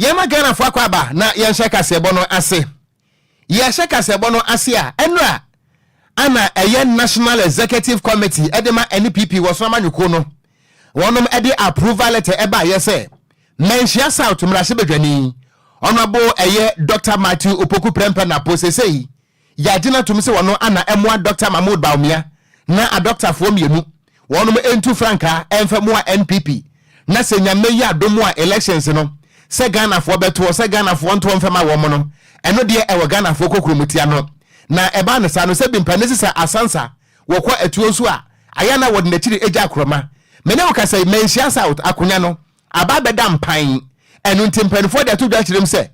Yɛma Ghanafoɔ akɔ aba na yɛnhyɛ kaseɛbɔ no ase. Yɛhyɛ kaseɛbɔ no ase a, ɛnora ana ɛyɛ National Executive Committee ɛde ma NPP wɔ so amanyɔkuo no, wɔnom ɛde approval letter ɛbaayɛ sɛ Manhyia South mmarahyɛbadwani, Honourable ɛyɛ Dr Matthew Opoku Prempeh Napo, sesei yɛagye no atom sɛ wɔno ana ɛmoa Dr Mahmood Bawumia na adɔktafoɔ mmienu wɔnom ntu frankaa ɛmfɛ moa NPP, na sɛ Nyame yi adom a, elections no, sɛ Ghanafoɔ bɛtoɔ, sɛ Ghanafoɔ ntoɔ mfɛma wɔn no, ɛno deɛ ɛwɔ Ghanafoɔ kokuromutia no. Na ɛbaa no saa no, sɛ bi mpa ne sisa asansa wɔkɔ atuo nso a, ayɛ na wɔde n'akyiri agya akorɔma. Mene wo kasa yi, Manhyia South akonnwa no aba bɛda mpan. Ɛno nti mpanimfoɔ de ato dwa kyerɛ mu sɛ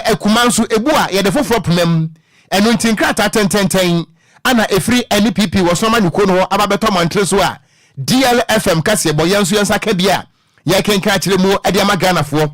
akuma nso ebu a, yɛde foforɔ poma mu. Ɛno nti nkrataa tɛntɛntɛn ana ɛfiri NPP wɔ so amanyɔkuo no hɔ aba bɛtɔ mmɔntere so a DLFM kaseɛ bɔ yɛn nso yɛn nsa ka bi a yɛkenkan akyerɛ mu de ama Ghanafoɔ.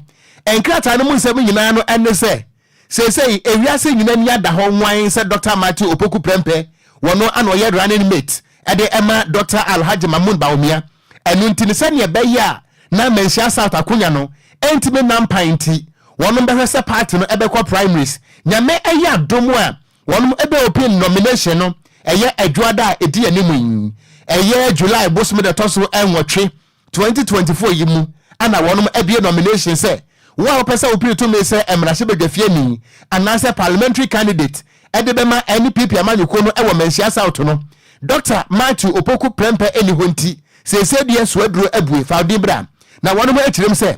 Nkrataa no mu nsɛm nyinaa no ɛne sɛ seesei ewiase nyinaa ni ada hɔ nwan sɛ Dr Matthew Opoku Prempeh wɔno ana ɔyɛ running mate ɛde ɛma Dr Alhaji Mahmood Bawumia. Ɛno nti no, sɛneɛ ɛbɛyɛ a na Manhyia South akonya no ɛntumi nam pan nti, wɔnom bɛhwɛ sɛ party no ɛbɛkɔ primaries. Nyame ɛyɛ adom a, wɔnom ɛbɛ open nomination no ɛyɛ Adwuada a ɛdi anim yi, ɛyɛ July bosome de ɛtɔ so 8, 2024 yi mu ana wɔnom abie nomination sɛ wo a wopɛ sɛ wopiri tumi sɛ mmarahyɛbadwafieni anaasɛ parliamentary candidate ɛde bɛma NPP amanyɔkuo no ɛwɔ Manhyia South no, Dr Matthew Opoku Prempeh ɛni hɔ nti, seesei deɛ soaduro abue fawden bra. Na wɔnom akyerɛm sɛ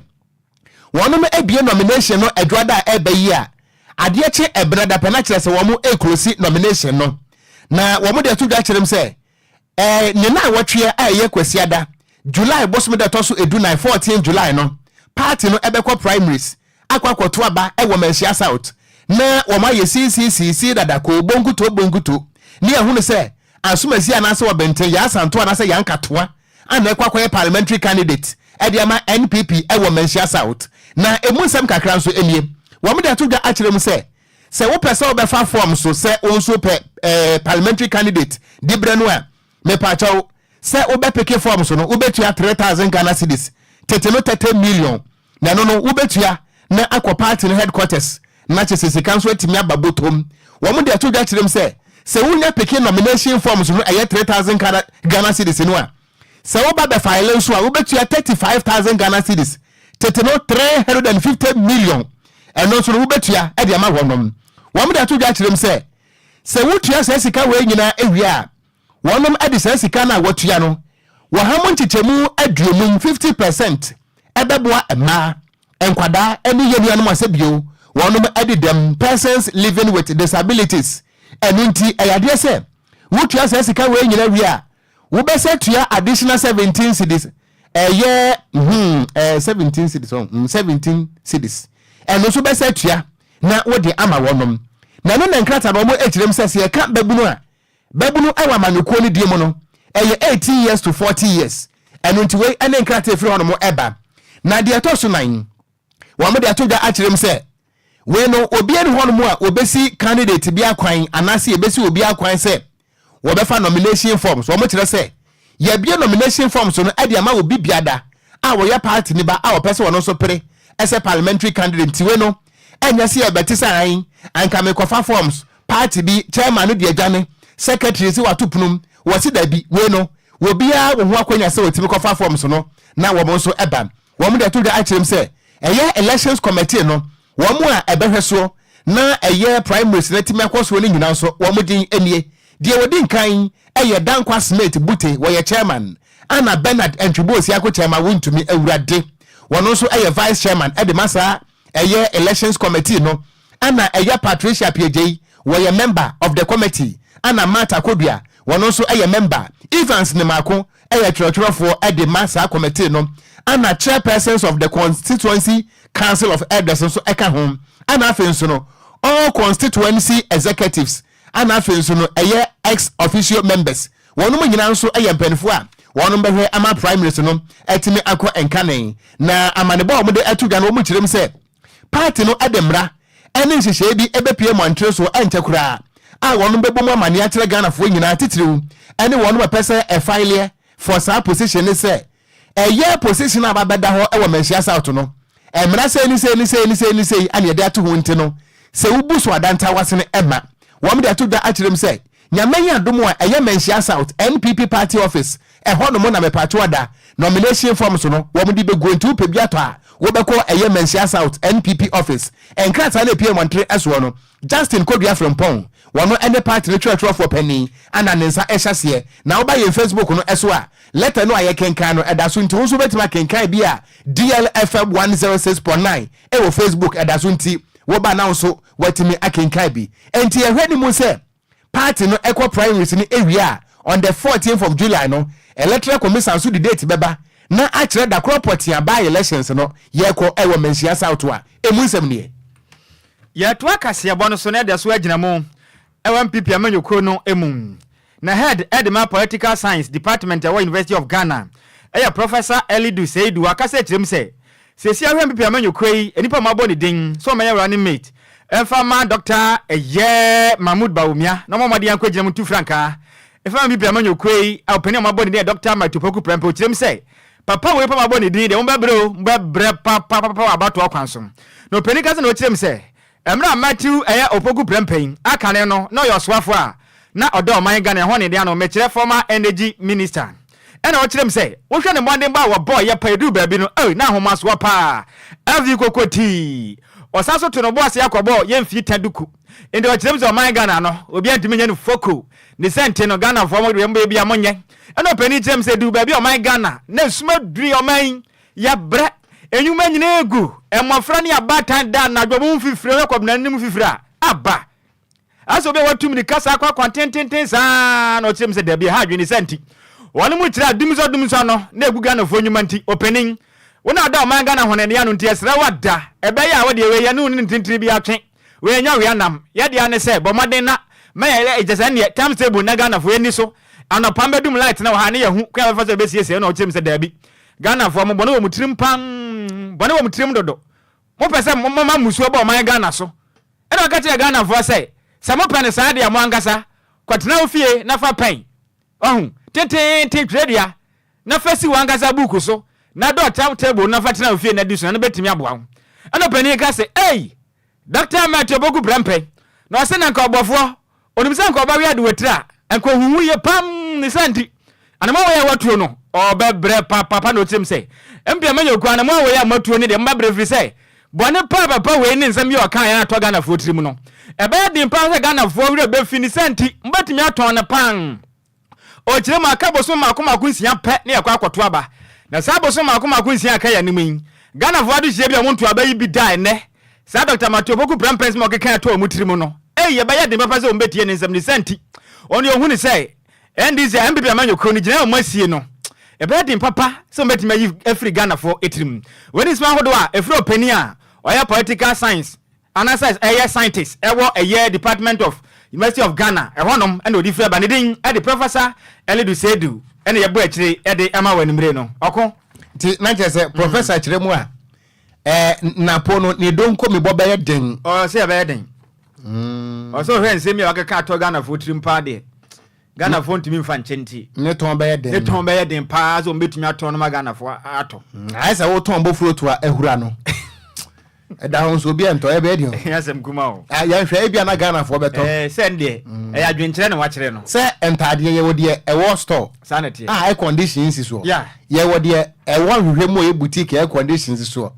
wɔnom abie nomination no Adwuada a ɛbɛ yi a adeɛ kye ɛbena dapɛ, na kyerɛ sɛ wɔn e close nomination no. Na wɔn de ato dwa kyerɛm sɛ ne na awɔtweɛ a ɛyɛ Kwasiada, July bosome da ɛtɔ so 14, 14 July no, party no ɛbɛkɔ primaries akɔ akɔto aba ɛwɔ Manhyia South na wɔn ayɛ siisiisiisi dada koo bonkuto bonkuto ne ɛho no sɛ asomasi anaasɛ wɔbɛnten yɛ asanto anaasɛ yɛankatoa ana ɛkɔ akɔyɛ parliamentary candidate ɛde ama NPP ɛwɔ Manhyia South. Na emu nsɛm kakra nso nie. Wɔn de ato dwa akyerɛ mu sɛ wopɛ sɛ wobɛfa form so sɛ wɔn nso pɛ parliamentary candidate di brɛ no a, mepaakyɛw, sɛ wobɛ pick form so no, wobɛtua 3,000 Ghana cedis, tete no 30 million. Na ɛno no wobɛtua na akɔ party no headquarters na kyɛ sɛ sika nso atumi aba bɔtɔm. Wɔn de ato dwa kyerɛ mu sɛ wonya pick nomination forms no, ɛyɛ 3,000 Ghana cedis no a, sɛ woba bɛ file nso a, wobɛtua 35,000 Ghana cedis, tete no 350 million. Ɛno nso no wobɛtua ɛde ama wɔnom. Wɔn de ato dwa kyerɛ mu sɛ wotua saa sika wei nyinaa ewie a, wɔnom de saa sika no a wɔtua no wɔha mu nkyekyɛmu 50, 50%, ɛbɛboa mmaa, nkwadaa ne yɛn nuanom asɛ bio wɔnom de dɛm, persons living with disabilities. Ɛno nti ɛyɛ adeɛ sɛ wotua saa sika wei nyinaa wie a, wobɛsɛ tua additional 17 cedis, ɛyɛ 17 cedis ɔn 17 cedis. Ɛno nso bɛsɛ tua na wode ama wɔnom. Na ɛno na nkrataa no wɔn akyerɛ mu sɛ yɛka babunu a, babunu ɛwɔ amanyɔkuo no die mu no ɛyɛ 18 years to 40 years. Ɛno nti wei ɛne nkrataa efiri hɔnom ɛba. Na deɛ ɛtɔ so nan, wɔn de ato dwa akyerɛ mu sɛ wei no, obiara ni hɔnom a obesi candidate bi akwan anaasɛ ebesi obi akwan sɛ wɔbɛfa nomination forms. Wɔn kyerɛ sɛ yɛbie nomination forms no ɛde ama obi biada a wɔyɛ party ne ba a wɔpɛ sɛ wɔn nso pere ɛsɛ parliamentary candidate. Nti wei no ɛnyɛ sɛ yɛbɛte sɛ ahen anka mekɔfa forms, party bi chairman no de adwane, secretary sɛ wato punum wɔsi dabi. Wei no, obiara wɔ ho akɔnya sɛ wɔtumi kɔfa forms no na wɔn nso ɛba. Wɔn de ato dwa akyerɛ mu sɛ ɛyɛ elections committee no, wɔn a ɛbɛhwɛ soɔ na ɛyɛ primaries na tumi akɔ soɔ no nyinaa nso, wɔn din nie. Deɛ wɔdi nkan ɛyɛ Dankwa Smith Bute, wɔyɛ chairman, ana Bernard Ntwibo Ako chairman Wontumi awurade, wɔn nso ɛyɛ vice chairman ɛde ma saa ɛyɛ elections committee no, ana ɛyɛ Patricia Piegyei, wɔyɛ member of the committee, ana Martha Kodua, wɔn nso ɛyɛ member, Evans Nemako ɛyɛ twerɛtwerɛfoɔ ɛde ma saa committee no, ana chairpersons of the constituency council of elders nso ɛka ho, ana afei nso no all constituency executives, ana afei nso no ɛyɛ ex officio members. Wɔn mu nyinaa nso yɛ mpanimfoɔ a wɔn bɛhwɛ ama primaries no ɛtumi akɔ nkane. Na amanebɔ a wɔde ato dwa no, wɔn kyerɛ mu sɛ party no de mmara ɛne nhyehyɛe bi ɛbɛpie mmɔntere so ɛnkyɛ koraa a wɔn bɛbɔ mu amaneɛ akyerɛ Ghanafoɔ nyinaa, titiriw ɛne wɔn bɛpɛ sɛ ɛ file for saa position ne sɛ ɛyɛ position a babɛda hɔ ɛwɔ Manhyia South no. Mmara sei ne sei ne sei ne sei ne sei ana yɛde ato ho nti no, sɛ wobu so adantawa no ɛma wɔn de ato dwa akyerɛ mu sɛ Nyame yɛ adom a, ɛyɛ Manhyia South NPP party office ɛhɔ nom na mepatwo ada nomination forms no wɔn de bɛguo. Nti wopɛ bi atɔ a, wobɛkɔ ɛyɛ Manhyia South NPP office. Nkrataa no epie mmɔntere ɛsoɔ no, Justin Kodua Frimpong, wɔn ɛne party no twerɛtwerɛfoɔ panin ana ne nsa ɛhyɛ seɛ. Na woba yɛn Facebook no ɛso a, letter no a yɛkenkan no ɛda so, nti wo nso wobɛtumi akenkan bi a DLFM 106.9 ɛwɔ Facebook ɛda so, nti woba na wo nso watumi akenkan bi. Nti yɛhwɛ ne mu sɛ party no ɛkɔ primaries no ewie a, on the 14th of July no, Electoral Commission nso de date bɛba na akyerɛ dakorɔ pɔtea by elections no yɛkɔ ɛwɔ Manhyia South a emu nsɛm nie. Yɛtoa kaseɛbɔ no so na ɛda so agyina mu ɛwɔ NPP amanyɔkuo no mu, na head ɛde ma Political Science Department ɛwɔ University of Ghana ɛyɛ Professor Alidu Seidu. Akasa akyerɛ mu sɛ sɛsi ahwɛ NPP amanyɔkuo yi, nnipa a mabɔ ne din sɛ ɔmɛyɛ running mate ɛmfa ma Dr. ɛyɛ Mahmood Bawumia na ɔma ɔmɔde ankɔ gyina mu tu frankaa ɛfa ma NPP amanyɔkuo yi a, ɔpanin a mabɔ ne din yɛ Dr. Matthew Poku Prempeh. Ɔkyerɛ mu sɛ papa wei pa mabɔ ne din deɛ, mobɛbrɛ o, mobɛbrɛ papapapa wɔ abatoɔ kwan so. Na ɔpanin kasa na ɔkyerɛ mu sɛ mmerɛ a Matthew ɛyɛ Opoku Prempeh akane no na ɔyɛ ɔsoafoɔ a na ɔda ɔman Ghana ɛhɔ ne de ano, mɛkyerɛ former energy minister, ɛna ɔkyerɛ mu sɛ wohwɛ ne mmɔden ba a wɔbɔɔ yɛ pa, ɛduru baabi no ɛy na ahomasoɔ paa ɛfi koko tii, ɔsan so to no bo ase akɔbɔ yɛmfii ta duku. Nti ɔkyerɛ mu sɛ ɔman Ghana no, obiara ntumi nyɛ no foko ne sɛ nti no Ghanafoɔ mo deɛ mobɛyɛ bi a monyɛ. Ɛna ɔpanin kyerɛ mu sɛ duru baabi a ɔman Ghana na esuma duri, ɔman yi yɛbrɛ, enyuma nyinaa egu, mmɔfra ne abaatan da anadwo mo mfifire hwɛ kɔbena anim fifire a aba asɛ obi a watu mirika saa akɔ akwan tententen saa. Na ɔkyerɛ mu sɛ dabi, ɛha adwene sɛ nti wɔn mu kyerɛ adum sɔ no na egu Ghanafoɔ nnwuma. Nti ɔpanin wɔn a ɔda ɔman Ghana ho n'ani ano, nti ɛsrɛ wada ɛbɛyɛ a wɔde wei yɛ ne ne ntentene bi atwe wei nya wei anam yɛde ane sɛ bɔ mmɔden na mɛyɛ ɛgyɛ sɛ neɛ time table na Ghanafoɔ ani so anɔpa mbɛdum light na wɔ ha ne yɛhu kwan a bɛfa so ɛbɛsiesie. Na ɔkyerɛ mu sɛ daabi, Ghanafoɔ mo bɔne wɔ mo tirim pam, bɔne wɔ mo tirim dodo, mopɛ sɛ moma mmusuo bɔ ɔman Ghana so. Ɛna ɔka kyerɛ Ghanafoɔ sɛ sɛ mopɛ no saa deɛ, mo ankasa kɔtena wo fie na fa pɛn ɔho tententen twerɛdua na fa si w'ankasa buuku so na dɔ time table na fa tena wo fie na di so na no bɛtumi aboa wo. Ɛna ɔpanin ka sɛ, ei, Dr. Matthew Opoku Prempeh na ɔsɛ na nka ɔbɔfoɔ onim sɛ nka ɔbɛwe ade wɔ tiri a nka ohuhu yie pam ne sɛ nti anamɔ wɔ yɛ watuo no ɔbɛbrɛ papapa. Na ɔkyerɛm sɛ mpia manya oku anamɔ wɔ yɛ amatuo ne deɛ mbɛbrɛ, firi sɛ bɔne pa papa wei ne nsɛm bi a ɔka yɛn atɔ Ghanafoɔ tirim no, ɛbɛyɛ den paa sɛ Ghanafoɔ werɛ bɛfi ne sɛ nti mbɛtumi atɔn no pan. Ɔkyerɛ mu aka bosom mako mako 6 pɛ ne yɛkɔ akɔto aba, na saa bosom mako mako 6 aka yɛ anim yi, Ghanafoɔ adehyia bi a wɔn nto aba yi bi da ɛnɛ saa Dr. Matthew Opoku Prempeh nsɛm a ɔkeka ɛtɔ wɔn tirim no, ɛyi yɛbɛyɛ den papa sɛ wɔn bɛtie ne nsɛm ne sɛ nti ɔno yɛhu ne sɛ NDC a NPP amanyɔkuo no gyina a wɔn asie no, ɛbɛyɛ den papa sɛ wɔn bɛtumi ayi afiri Ghanafoɔ tirim. Wɔn nsɛm ahodoɔ a ɛfiri ɔpanin a ɔyɛ political science anaasɛ ɛyɛ scientist ɛwɔ ɛyɛ Department of University of Ghana ɛhɔnom ɛna ɔdi firi aba, ne din ɛde Professor Alidu Seidu, ɛna yɛbɔ akyire ɛde ɛma wɔ animire no ɔko. Nti na kyerɛ sɛ professor kyerɛ mu a napo no ne donko mi bɔ bɛyɛ den. Ɔsɛ ɛbɛyɛ den. Ɔsɛ ɔhwɛ nsɛm yi a wakeka atɔ Ghanafoɔ tirim paa deɛ, Ghanafoɔ ntumi nfa nkyɛn nti ne tɔn bɛyɛ den. Ne tɔn bɛyɛ den paa sɛ wɔn bɛtumi atɔn no ma Ghanafoɔ atɔ. Ayɛ sɛ wotɔn bofuro a ahura no ɛda hɔ nso obi ɛntɔ, ɛbɛyɛ den o. Ɛyɛ asɛm kuma o. Ah, yɛnhwɛ ebi a na Ghanafoɔ bɛtɔ. Sɛ n deɛ ɛyɛ adwenkyerɛ na wakyerɛ no. Sɛ ntaadeɛ, yɛwɔ deɛ ɛwɔ store saa na teɛ a air condition si soɔ. Yɛwɔ deɛ ɛwɔ nhwehwɛ mu a ɛyɛ boutique, air condition si soɔ,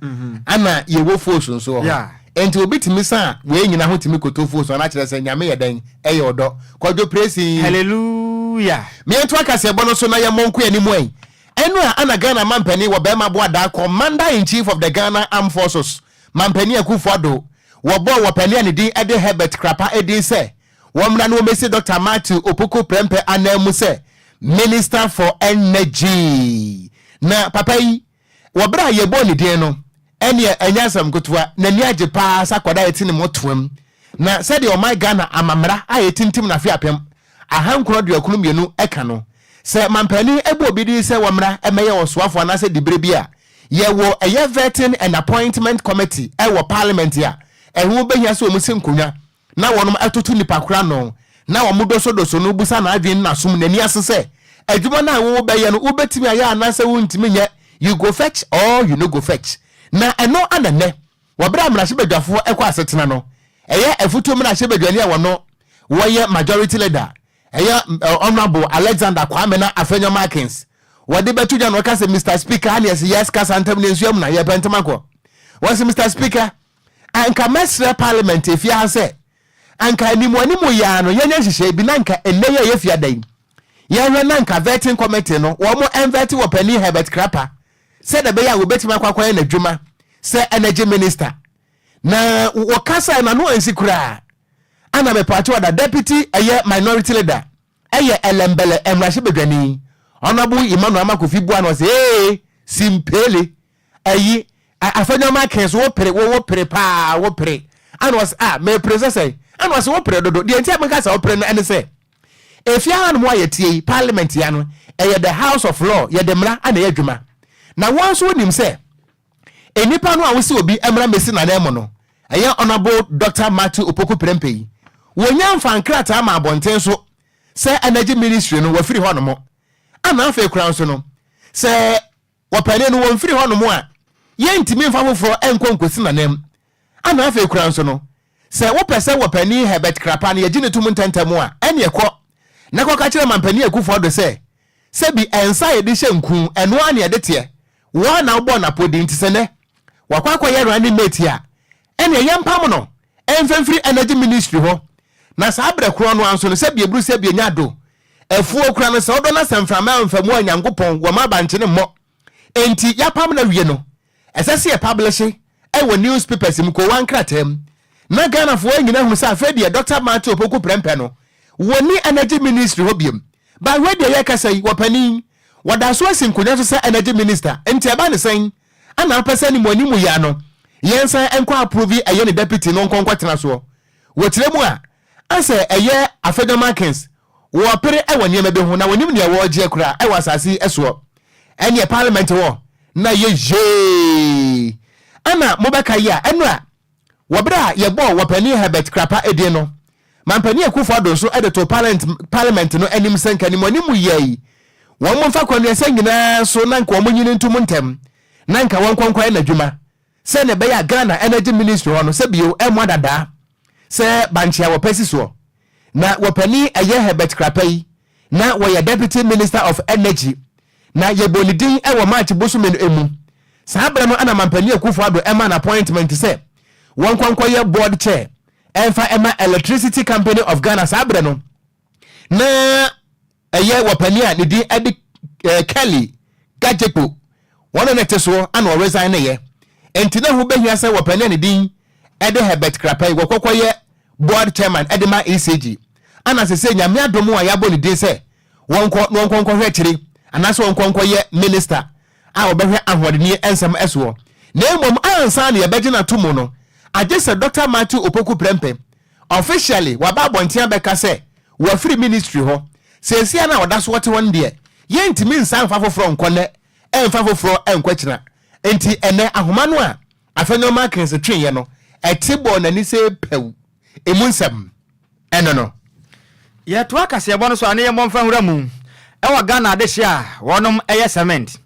ana yɛwɔ fos nso wɔ hɔ. Nti obi tumi sa wei nyina ho tumi koto fos ɔno akyerɛ sɛ Nyame yɛ dɛn, ɛyɛ ɔdɔ. Kwadwo Presi. Hallelujah. Miɛnto akaseɛbɔ no so na yɛmmɔ nko anim ɛ. Ɛno a ana Ghana mampanin wɔ bɛrima boadaa, Commander in Chief of the Ghana Armed Forces, Mampanin Akufo Addo, wɔbɔɔ wɔpanin a ne din de Herbert Krapa edin sɛ wɔmmra na wɔmmɛsi Dr. Matthew Opoku Prempeh anan mu sɛ Minister for Energy. Na papa yi, wɔ berɛ a yɛbɔɔ ne din no, ɛneɛ ɛnyɛ asɛm ketewa, n'ani agye paa sɛ akwadaa a yɛte ne mmɔtoam. Na sɛdeɛ ɔman Ghana amammara a yɛtintim no afe 1992 ɛka no, sɛ mampanin ɛbɔ obi din sɛ wɔmmra ɛmɛyɛ ɔsoafoɔ anaasɛ diberɛ bi a, yɛwɔ ɛyɛ Vetting and Appointment Committee ɛwɔ Parliament a ɛho bɛhia sɛ wɔn si nkonnwa na wɔnom ɛtoto nipa kora no na wɔn dosodoso no busa n'adwene n'asom n'ani ase sɛ adwuma no a wɔwɔ bɛyɛ no, wobɛtumi ayɛ anaasɛ wontumi nyɛ, you go fetch or you no go fetch. Na ɛno ana nnɛ, wɔ berɛ a mmarahyɛbadwafoɔ ɛkɔ asetena no, ɛyɛ Afutuo mmarahyɛbadwani a wɔno wɔyɛ majority leader, ɛyɛ Honourable Alexander Kwame na Afenyo Markins, wɔde bɛto dwa na wɔka sɛ, "Mr Speaker," ne yɛsɛ, "Yes, kasa ntam ne nsuam na yɛpɛ ntɛm akɔ." Wɔsɛ, "Mr Speaker, anka mɛsrɛ parliament efie ha sɛ anka animuanimu yaa no yɛnyɛ nhyehyɛ bi na anka ɛnnɛ yɛ yɛ fiada yi, yɛhwɛ na anka vetting committee no wɔn mo ɛnvet wɔ panin Herbert Krapa sɛdeɛ ɛbɛyɛ a wɔbɛtumi akɔ akɔyɛ n'adwuma sɛ energy minister." Na wɔkasa na no ansi koraa ana mepaakyɛw ada deputy ɛyɛ minority leader, ɛyɛ Ellembelle mmarahyɛbadwani, Honourable Emmanuel Armah-Kofi Buah, na ɔsɛ, "Ee, simpele ayi Afenyo so wopere wo wopere paa, wopere." Ana ɔsɛ, "A mepere sɛ sɛ?" Ana ɔsɛ, "Wopere dodo. Deɛ nti a meka sɛ wopere no ɛne sɛ efie ha nom a yɛtie yi, parliament ya no, ɛyɛ the house of law. Yɛde mmara ana ɛyɛ adwuma, na wɔn nso nim sɛ enipa no a wosi obi mmara mesi nanan mu no, ɛyɛ Honourable Dr Matthew Opoku Prempeh yi, wɔnya nfa nkrataa ma abɔnten so sɛ energy ministry no wɔfiri hɔ nom. Ana afei kora nso no, sɛ wɔpɛne no wɔmfiri hɔ nom a, yɛntumi mfa foforɔ ɛnkɔ nkosi nanam. Ana afei kora nso no, sɛ wopɛ sɛ wɔpɛni Herbert Krapa no yɛgye ne tom ntɛntɛm a, ɛne ɛkɔ na kɔka kyerɛ mampani Akufo Addo sɛ sɛbi ɛnsa a yɛde hyɛ nku ɛno a ne yɛde teɛ wɔn na wobɔ napɔdi. Nti sɛ nɛ wakɔ akɔyɛ running mate a, ɛne ɛyɛ mpam no ɛmfɛmfiri energy ministry hɔ. Na saa berɛ korɔ no anso no, sɛbi eburu sɛbi enya do afuo kora no, sɛ wodɔ no sɛ mframa mfamu a Nyankopɔn wɔ ma abankyene mmɔ. Enti yɛapam no awie no, ɛsɛ sɛ yɛ publish ɛwɔ newspapers mu, kowa nkrataa mu, na Ghanafoɔ nyinaa hu sɛ afei deɛ Dr Matthew Opoku Prempeh no wɔni energy ministry hɔ biom. Baahwɛ deɛ yɛkasa yi, wɔpanin wɔda so asi nkonnwa so sɛ energy minister. Nti ɛba ne sɛn ana apɛ sɛ ne mu anim yia no yɛnsan nkɔ approve ɛyɛ ne deputy no nkɔnkɔ tena soɔ? Wɔkyerɛ mu a, asɛ ɛyɛ Afenyo Markins wɔpere ɛwɔ nneɛma bi ho na wɔnim nea wɔregye kora ɛwɔ asase yi soɔ. Ɛneɛ parliament wɔ na yɛ yee ana mobɛka yi a, ɛno a wɔberɛ a yɛbɔɔ wɔpanin Herbert Krapa edin no, mampanin Akufo Addo nso ɛde to parliament no anim sɛ nka nimu anim yɛ yi, wɔn mo mfa kɔnuasɛ nyinaa so na nka wɔn nyini ntom ntɛm na nka wɔn nkɔnkɔ yɛ n'adwuma sɛ ne ɛbɛyɛ a Ghana energy ministry hɔ no sɛ bio ɛmo adadaa sɛ bankyea wɔpɛ si soɔ. Na wɔpanin ɛyɛ Herbert Krapa yi na wɔyɛ deputy minister of energy, na yɛbɔ ne din ɛwɔ March bosome no emu. Saa berɛ no ana mampanin Akufo Addo ɛma no appointment sɛ wɔn nkɔnkɔ yɛ board chair ɛmfa ɛma Electricity Company of Ghana. Saa berɛ no na ɛyɛ wɔpanin a ne din ɛde Kelly Gadzekpo wɔn ne te soɔ ana ɔresign ne yɛ. Nti na ho bɛhia sɛ wɔpanin a ne din ɛde Herbert Krapa yi wɔkɔkɔ yɛ board chairman ɛde ma ECG. Ana sɛ Nyame adom a yɛabɔ ne din sɛ wɔnkɔ na wɔnkɔ nkɔhwɛ akyire anaasɛ wɔnkɔ nkɔyɛ minister a wɔbɛhwɛ ahoɔdenni nsɛm ɛsoɔ. Na mmom ansa na yɛbɛgye no ato mu no, agye sɛ Dr Matthew Opoku Prempeh officially waba abɔnten abɛka sɛ wafiri ministry hɔ. Seesia no a ɔda so wɔte hɔ no deɛ, yɛntumi nsa mfa foforɔ nkɔ nnɛ, ɛmfa foforɔ ɛnkɔ akyina. Nti ɛnɛ ahoma no a Afenyo Markins tweeɛ no ɛte bɔɔ n'ani sɛ pɛw emu nsɛm ɛno no. Yɛtoa kaseɛbɔ no so a, ne yɛmmɔ mfa nwura mu ɛwɔ Ghana adehye a wɔnom ɛyɛ cement,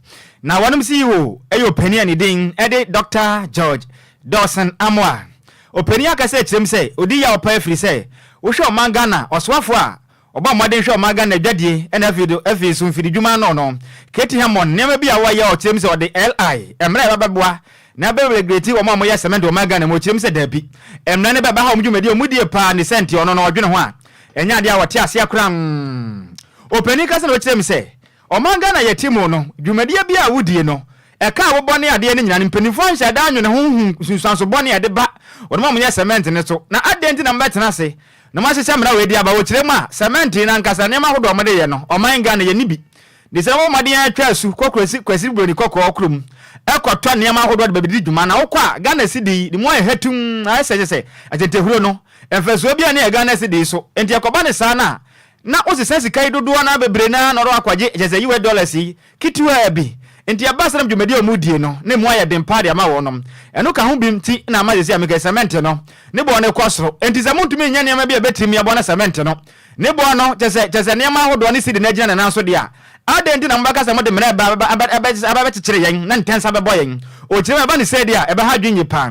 na wɔnom CEO ɛyɛ ɔpanin a ne din ɛde Dr George Dawson Amoa. Ɔpanin akasa akyerɛm sɛ ɔdi yɛ ɔpa afiri sɛ wohwɛ ɔman Ghana ɔsoafoɔ a ɔbɔ mmɔden hwɛ ɔman Ghana adwadie ɛna afei do afei so mfididwuma no, KT Hammond, nneɛma bi a wɔyɛ, ɔkyerɛm sɛ ɔde LI mmerɛ a ɛbɛbɛboa na bɛregulate wɔn a wɔyɛ cement wɔ ɔman Ghana mu. Ɔkyerɛm sɛ daabi, mmerɛ no bɛba ha wɔn dwumadi a wɔn die paa ne sɛ nti ɔno no ɔdwene ho a ɛnyɛ adeɛ a wɔte aseɛ koraa. Ɔpanin kasa na ɔkyerɛ mu sɛ ɔman Ghana yɛte mu no, dwumadie bi a wodie no, ɛka a wobɔ ne adeɛ no nyinaa no, mpanimfoɔ nhyɛ da anwene ho hu nsunsuanso bɔne a ɛde ba wɔn a wɔyɛ cement no so. Na adɛn nti na mobɛtena ase na moahyehyɛ mmara wɔ adi aba? Wɔkyerɛ mu a, cement yi nankasa, nneɛma ahodoɔ a wɔde yɛ no, ɔman Ghana yɛnni bi de sɛ wɔn mmɔden atwa asu kɔ Kwasi Kwasi Buroni Kɔkɔɔ kurom ɛkɔtɔ nneɛma ahodoɔ de bɛbɛdi dwuma. Na wokɔ a, Ghana cedi yi ne mu ayɛ hatum, ayɛ sɛ kyɛ sɛ atentehuro no mfɛsoɔ bi a ne yɛ Ghana cedi so. Nti ɛkɔba ne saa no a, na wosesa sika yi dodoɔ na bebree na na ɔde akɔgye kyɛ sɛ US dollars yi ketewaa bi. Nti ɛba sɛ nam dwumadi a wɔn die no ne mu ayɛ den paa de ama wɔn. Ɛno ka ho bi nti na ama sɛsi a meka cement no ne bɔɔ no kɔ soro. Nti sɛ montumi nyɛ nneɛma bi a ɛbɛtumi aboa na cement no ne bɔɔ no kyɛ sɛ nneɛma ahodoɔ ne cedi no agyina ne nan so deɛ a, adɛn nti na mobɛka sɛ mode mmerɛ aba bɛkyekyere yɛn na ntɛnsa bɛbɔ yɛn? Ɔkyerɛ mu ɛba ne sɛ deɛ a ɛbɛha adwene yie paa.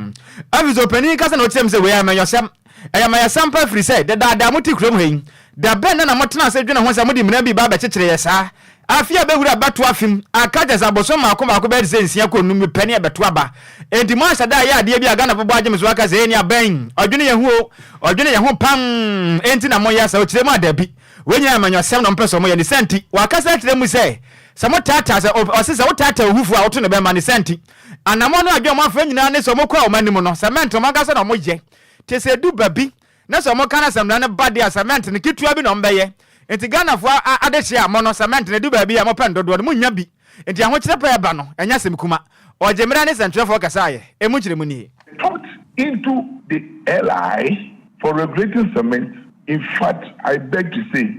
Afei sɛ ɔpanin kasa na ɔkyerɛ mu sɛ wei amanyɔsɛm. Ɛyɛ amayɛsɛm pa firi sɛ dadaada mote kurom ha yi, da bɛn na na motena ase dwene ho sɛ mode mmara bi ba abɛkyekyere yɛ saa? Afe a bɛwura abatoɔ afe mu, aka kyerɛ sɛ abosom mmaako mmaako bɛyɛ te sɛ nsia kɔ nnum bi pɛ ne ɛbɛto aba. Enti moahyɛ da ayɛ adeɛ bi a Ghana bɛbɔ agye me so aka sɛ ee ne abɛn, ɔdwene yɛn ho o, ɔdwene yɛn ho pam, enti na moyɛ saa? Ɔkyerɛ mu a, dabi. Wei nyinaa yɛ amanyɔsɛm na wɔpɛ sɛ wɔyɛ. Ne saa nti, wakasa akyerɛ mu sɛ, sɛ motaataa, sɛ, ɔse sɛ wotaataa owufoɔ a, woto ne bɛmma. Ne saa nti, anammɔn ne adwene a wɔafa nyinaa ne sɛ wɔkɔ a wɔn anim no, cement wɔn ankasa na wɔyɛ. Te sɛ edu ba bi na sɛ wɔka na sɛ mmara no ba deɛ a, cement no ketewa bi na wɔbɛyɛ. Nti Ghanafoɔ adehyeɛ a mo no, cement no edu baabi a mopɛ no dodoɔ no, monnya bi. Nti ahokyerɛ pɛ ɛba no, ɛnyɛ asɛm kuma. Ɔgye mmara ne sɛntwerɛfoɔ kasaeɛ. Emu nkyerɛmu nie. Put into the LI for regulating cement, in fact, I beg to say,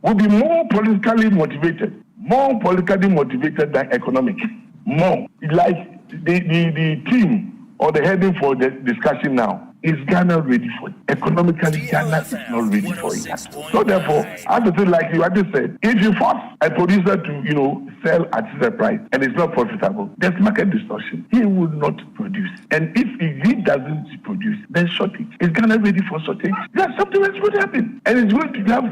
will be more politically motivated, more politically motivated than economic. More. Like the team or the heading for the discussion now, is Ghana ready for it? Economically, Ghana is not ready for it. So therefore, as I say, like you already said, if you force a producer to sell at a price and it's not profitable, there's market distortion. He will not produce. And if he doesn't produce, there's shortage. Is Ghana ready for shortage? There's something that's going to happen. And it's going to have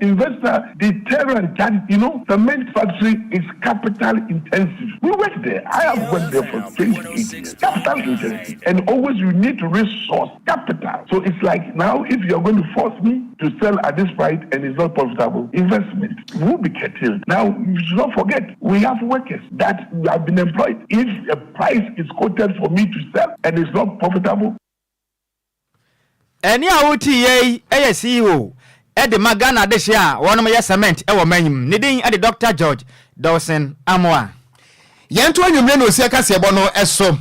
investor deterrent. Cement factory is capital intensive. We work there. I have worked there for 28 years. Capital intensive. And always you need to resource capital. So it's like now if you're going to force me to sell at this price and it's not profitable, investment will be curtailed. Now, you should not forget, we have workers that have been employed. If a price is quoted for me to sell and it's not profitable. Ɛne a wotie yi ɛyɛ CEO ɛde ma Ghana adehye a wɔnom yɛ cement ɛwɔ manyim. Ne din ɛde Dr George Dawson Amoa. Yɛnto anwummerɛ na osi akaseɛbɔ no ɛso.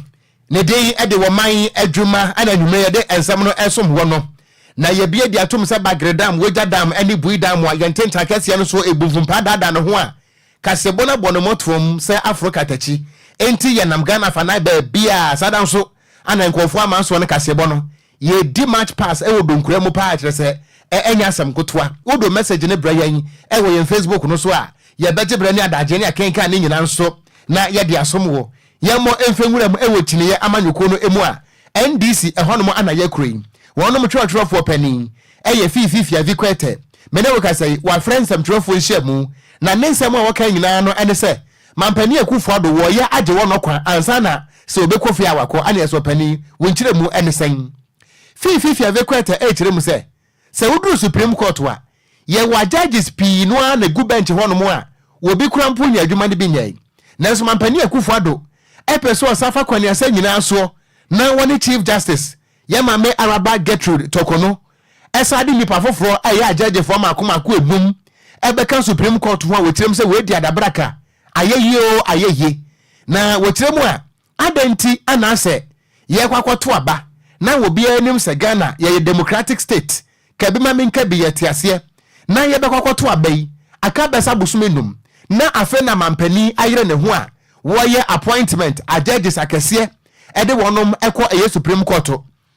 Ne din ɛde wɔ man adwuma ɛna anwummerɛ yɛde nsɛm no ɛsom wɔ no na yɛbie de atom sɛ Bagre Dam, Wagya Dam ne Bui Dam a yɛn ntentan kɛseɛ no so ebu mfumpa daadaa ne ho a kaseɛbɔ no abɔ ne mmɔtoam sɛ aforo katakyi. Enti yɛnam Ghana fa nan baabi a saa da nso ana nkurɔfoɔ ama nsoɔ no kaseɛbɔ no yɛdi match pass ɛwɔ donkura mu paa, kyerɛ sɛ ɛnyɛ asɛm kotoa. Wodo message ne brɛ yɛn ɛwɔ yɛn Facebook no so a, yɛbɛgye brɛ ne adagye ne akenkan ne nyinaa nso na yɛde asom wɔ. Yɛmmɔ mfɛ nwura mu ɛwɔ kyiniiɛ amanyɔkuo no mu a NDC ɛhɔnom ana yɛkuro yi. Wɔnom twerɛtwerɛfoɔ panin ɛyɛ Fiifi Fiavi Kwetey. Mene wo kasa yi, wafrɛ nsɛmtwerɛfoɔ nhyia mu na ne nsɛm a wɔka nyinaa no ɛne sɛ mampanin Akufo Addo wɔyɛ agye wɔ nɔkwa ansa na sɛ obɛkɔ fie a wakɔ ane ɛsɛ. Ɔpanin, wo nkyerɛ mu ɛne sɛn? Fiifi Fiavi Kwetey ɛkyerɛ mu sɛ woduru Supreme Court a, yɛwɔ judges pii no ara na gu bench hɔnom a wɔbi kura mpo nya adwuma no bi nyɛe, nanso mampanin Akufo Addo ɛpɛ sɛ ɔsa fa kwaniasa nyinaa soɔ na wɔne Chief Justice, yɛ maame Araba Gertrude Torkornoo, ɛsa de nipa foforɔ a ɛyɛ agyagyefoɔ mako mako enum ɛbɛka Supreme Court ho a wɔkyerɛ mu sɛ wɔadi adabraka ayɛ yie o, ayɛ yie. Na wɔkyerɛ mu a, adan nti anaasɛ yɛkɔ akɔto aba na obiara anim sɛ Ghana yɛyɛ democratic state, kabi ma menka bi yɛte aseɛ na yɛbɛkɔ akɔto aba yi aka bɛsa bosome 5 na afei na mampanin ayerɛ ne ho a wɔyɛ appointment a judges akɛseɛ ɛde wɔnom ɛkɔ ɛyɛ Supreme Court.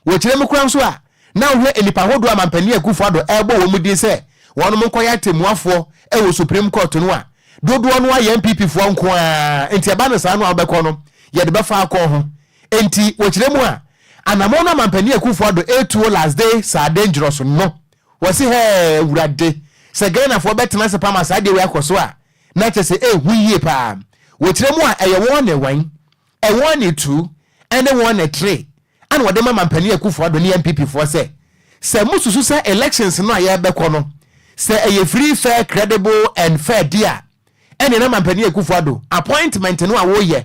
Wɔkyerɛ mu kora nso a, na wohwɛ nnipa ahodoɔ a mampanin Akufo Addo ɛrebɔ wɔn mu din sɛ wɔnom nkɔyɛ atemmuafoɔ ɛwɔ Supreme Court no a, dodoɔ no ayɛ NPP foɔ nko ara. Nti ɛba no saa no a, wobɛkɔ no yɛde bɛfa akɔ ho. Nti wɔkyerɛ mu a, anammɔn no a mampanin Akufo Addo ɛretuo last day saa dangerous no, wɔsi hɛɛ Awurade, sɛ Ghanafoɔ bɛtena ase pama saa deɛ wei akɔ so a, na kyerɛ sɛ ɛɛhu yie paa. Wɔkyerɛ mu a, ɛyɛ wɔn ne wɔn ɛwɔn ne 2 ɛne wɔn ne 3 ana wɔde ma mampanin Akufo Addo ne NPP foɔ sɛ mususu sɛ elections no a yɛrebɛkɔ no sɛ ɛyɛ free, fair, credible and fair di a, ɛne na mampanin Akufo Addo appointment no a wɔyɛ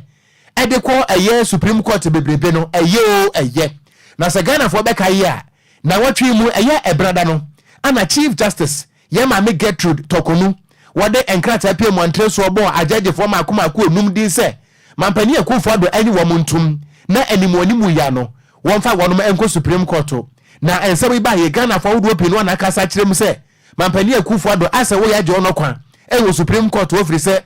ɛde kɔ ɛyɛ Supreme Court bebrebe no, ɛyɛ o, ɛyɛ. Na sɛ Ghanafoɔ bɛka yi a, na wɔtwe mu ɛyɛ ɛbrada no ana Chief Justice, yɛn maame Gertrude Torkornoo, wɔde nkrataa pie mmɔnten soɔ bɔɔ agyagyefoɔ mako mako enum din sɛ mampanin Akufo Addo ɛne wɔn ntum na animuanimu ya no wɔmfa wɔnom nkɔ Supreme Court. Na nsɛm yi ba yɛ, Ghanafoɔ ahodoɔ pii no ana akasa kyerɛ mu sɛ mampanin Akufo Addo asɛ wɔyɛ agye ɔno kwan ɛwɔ Supreme Court, wɔfiri sɛ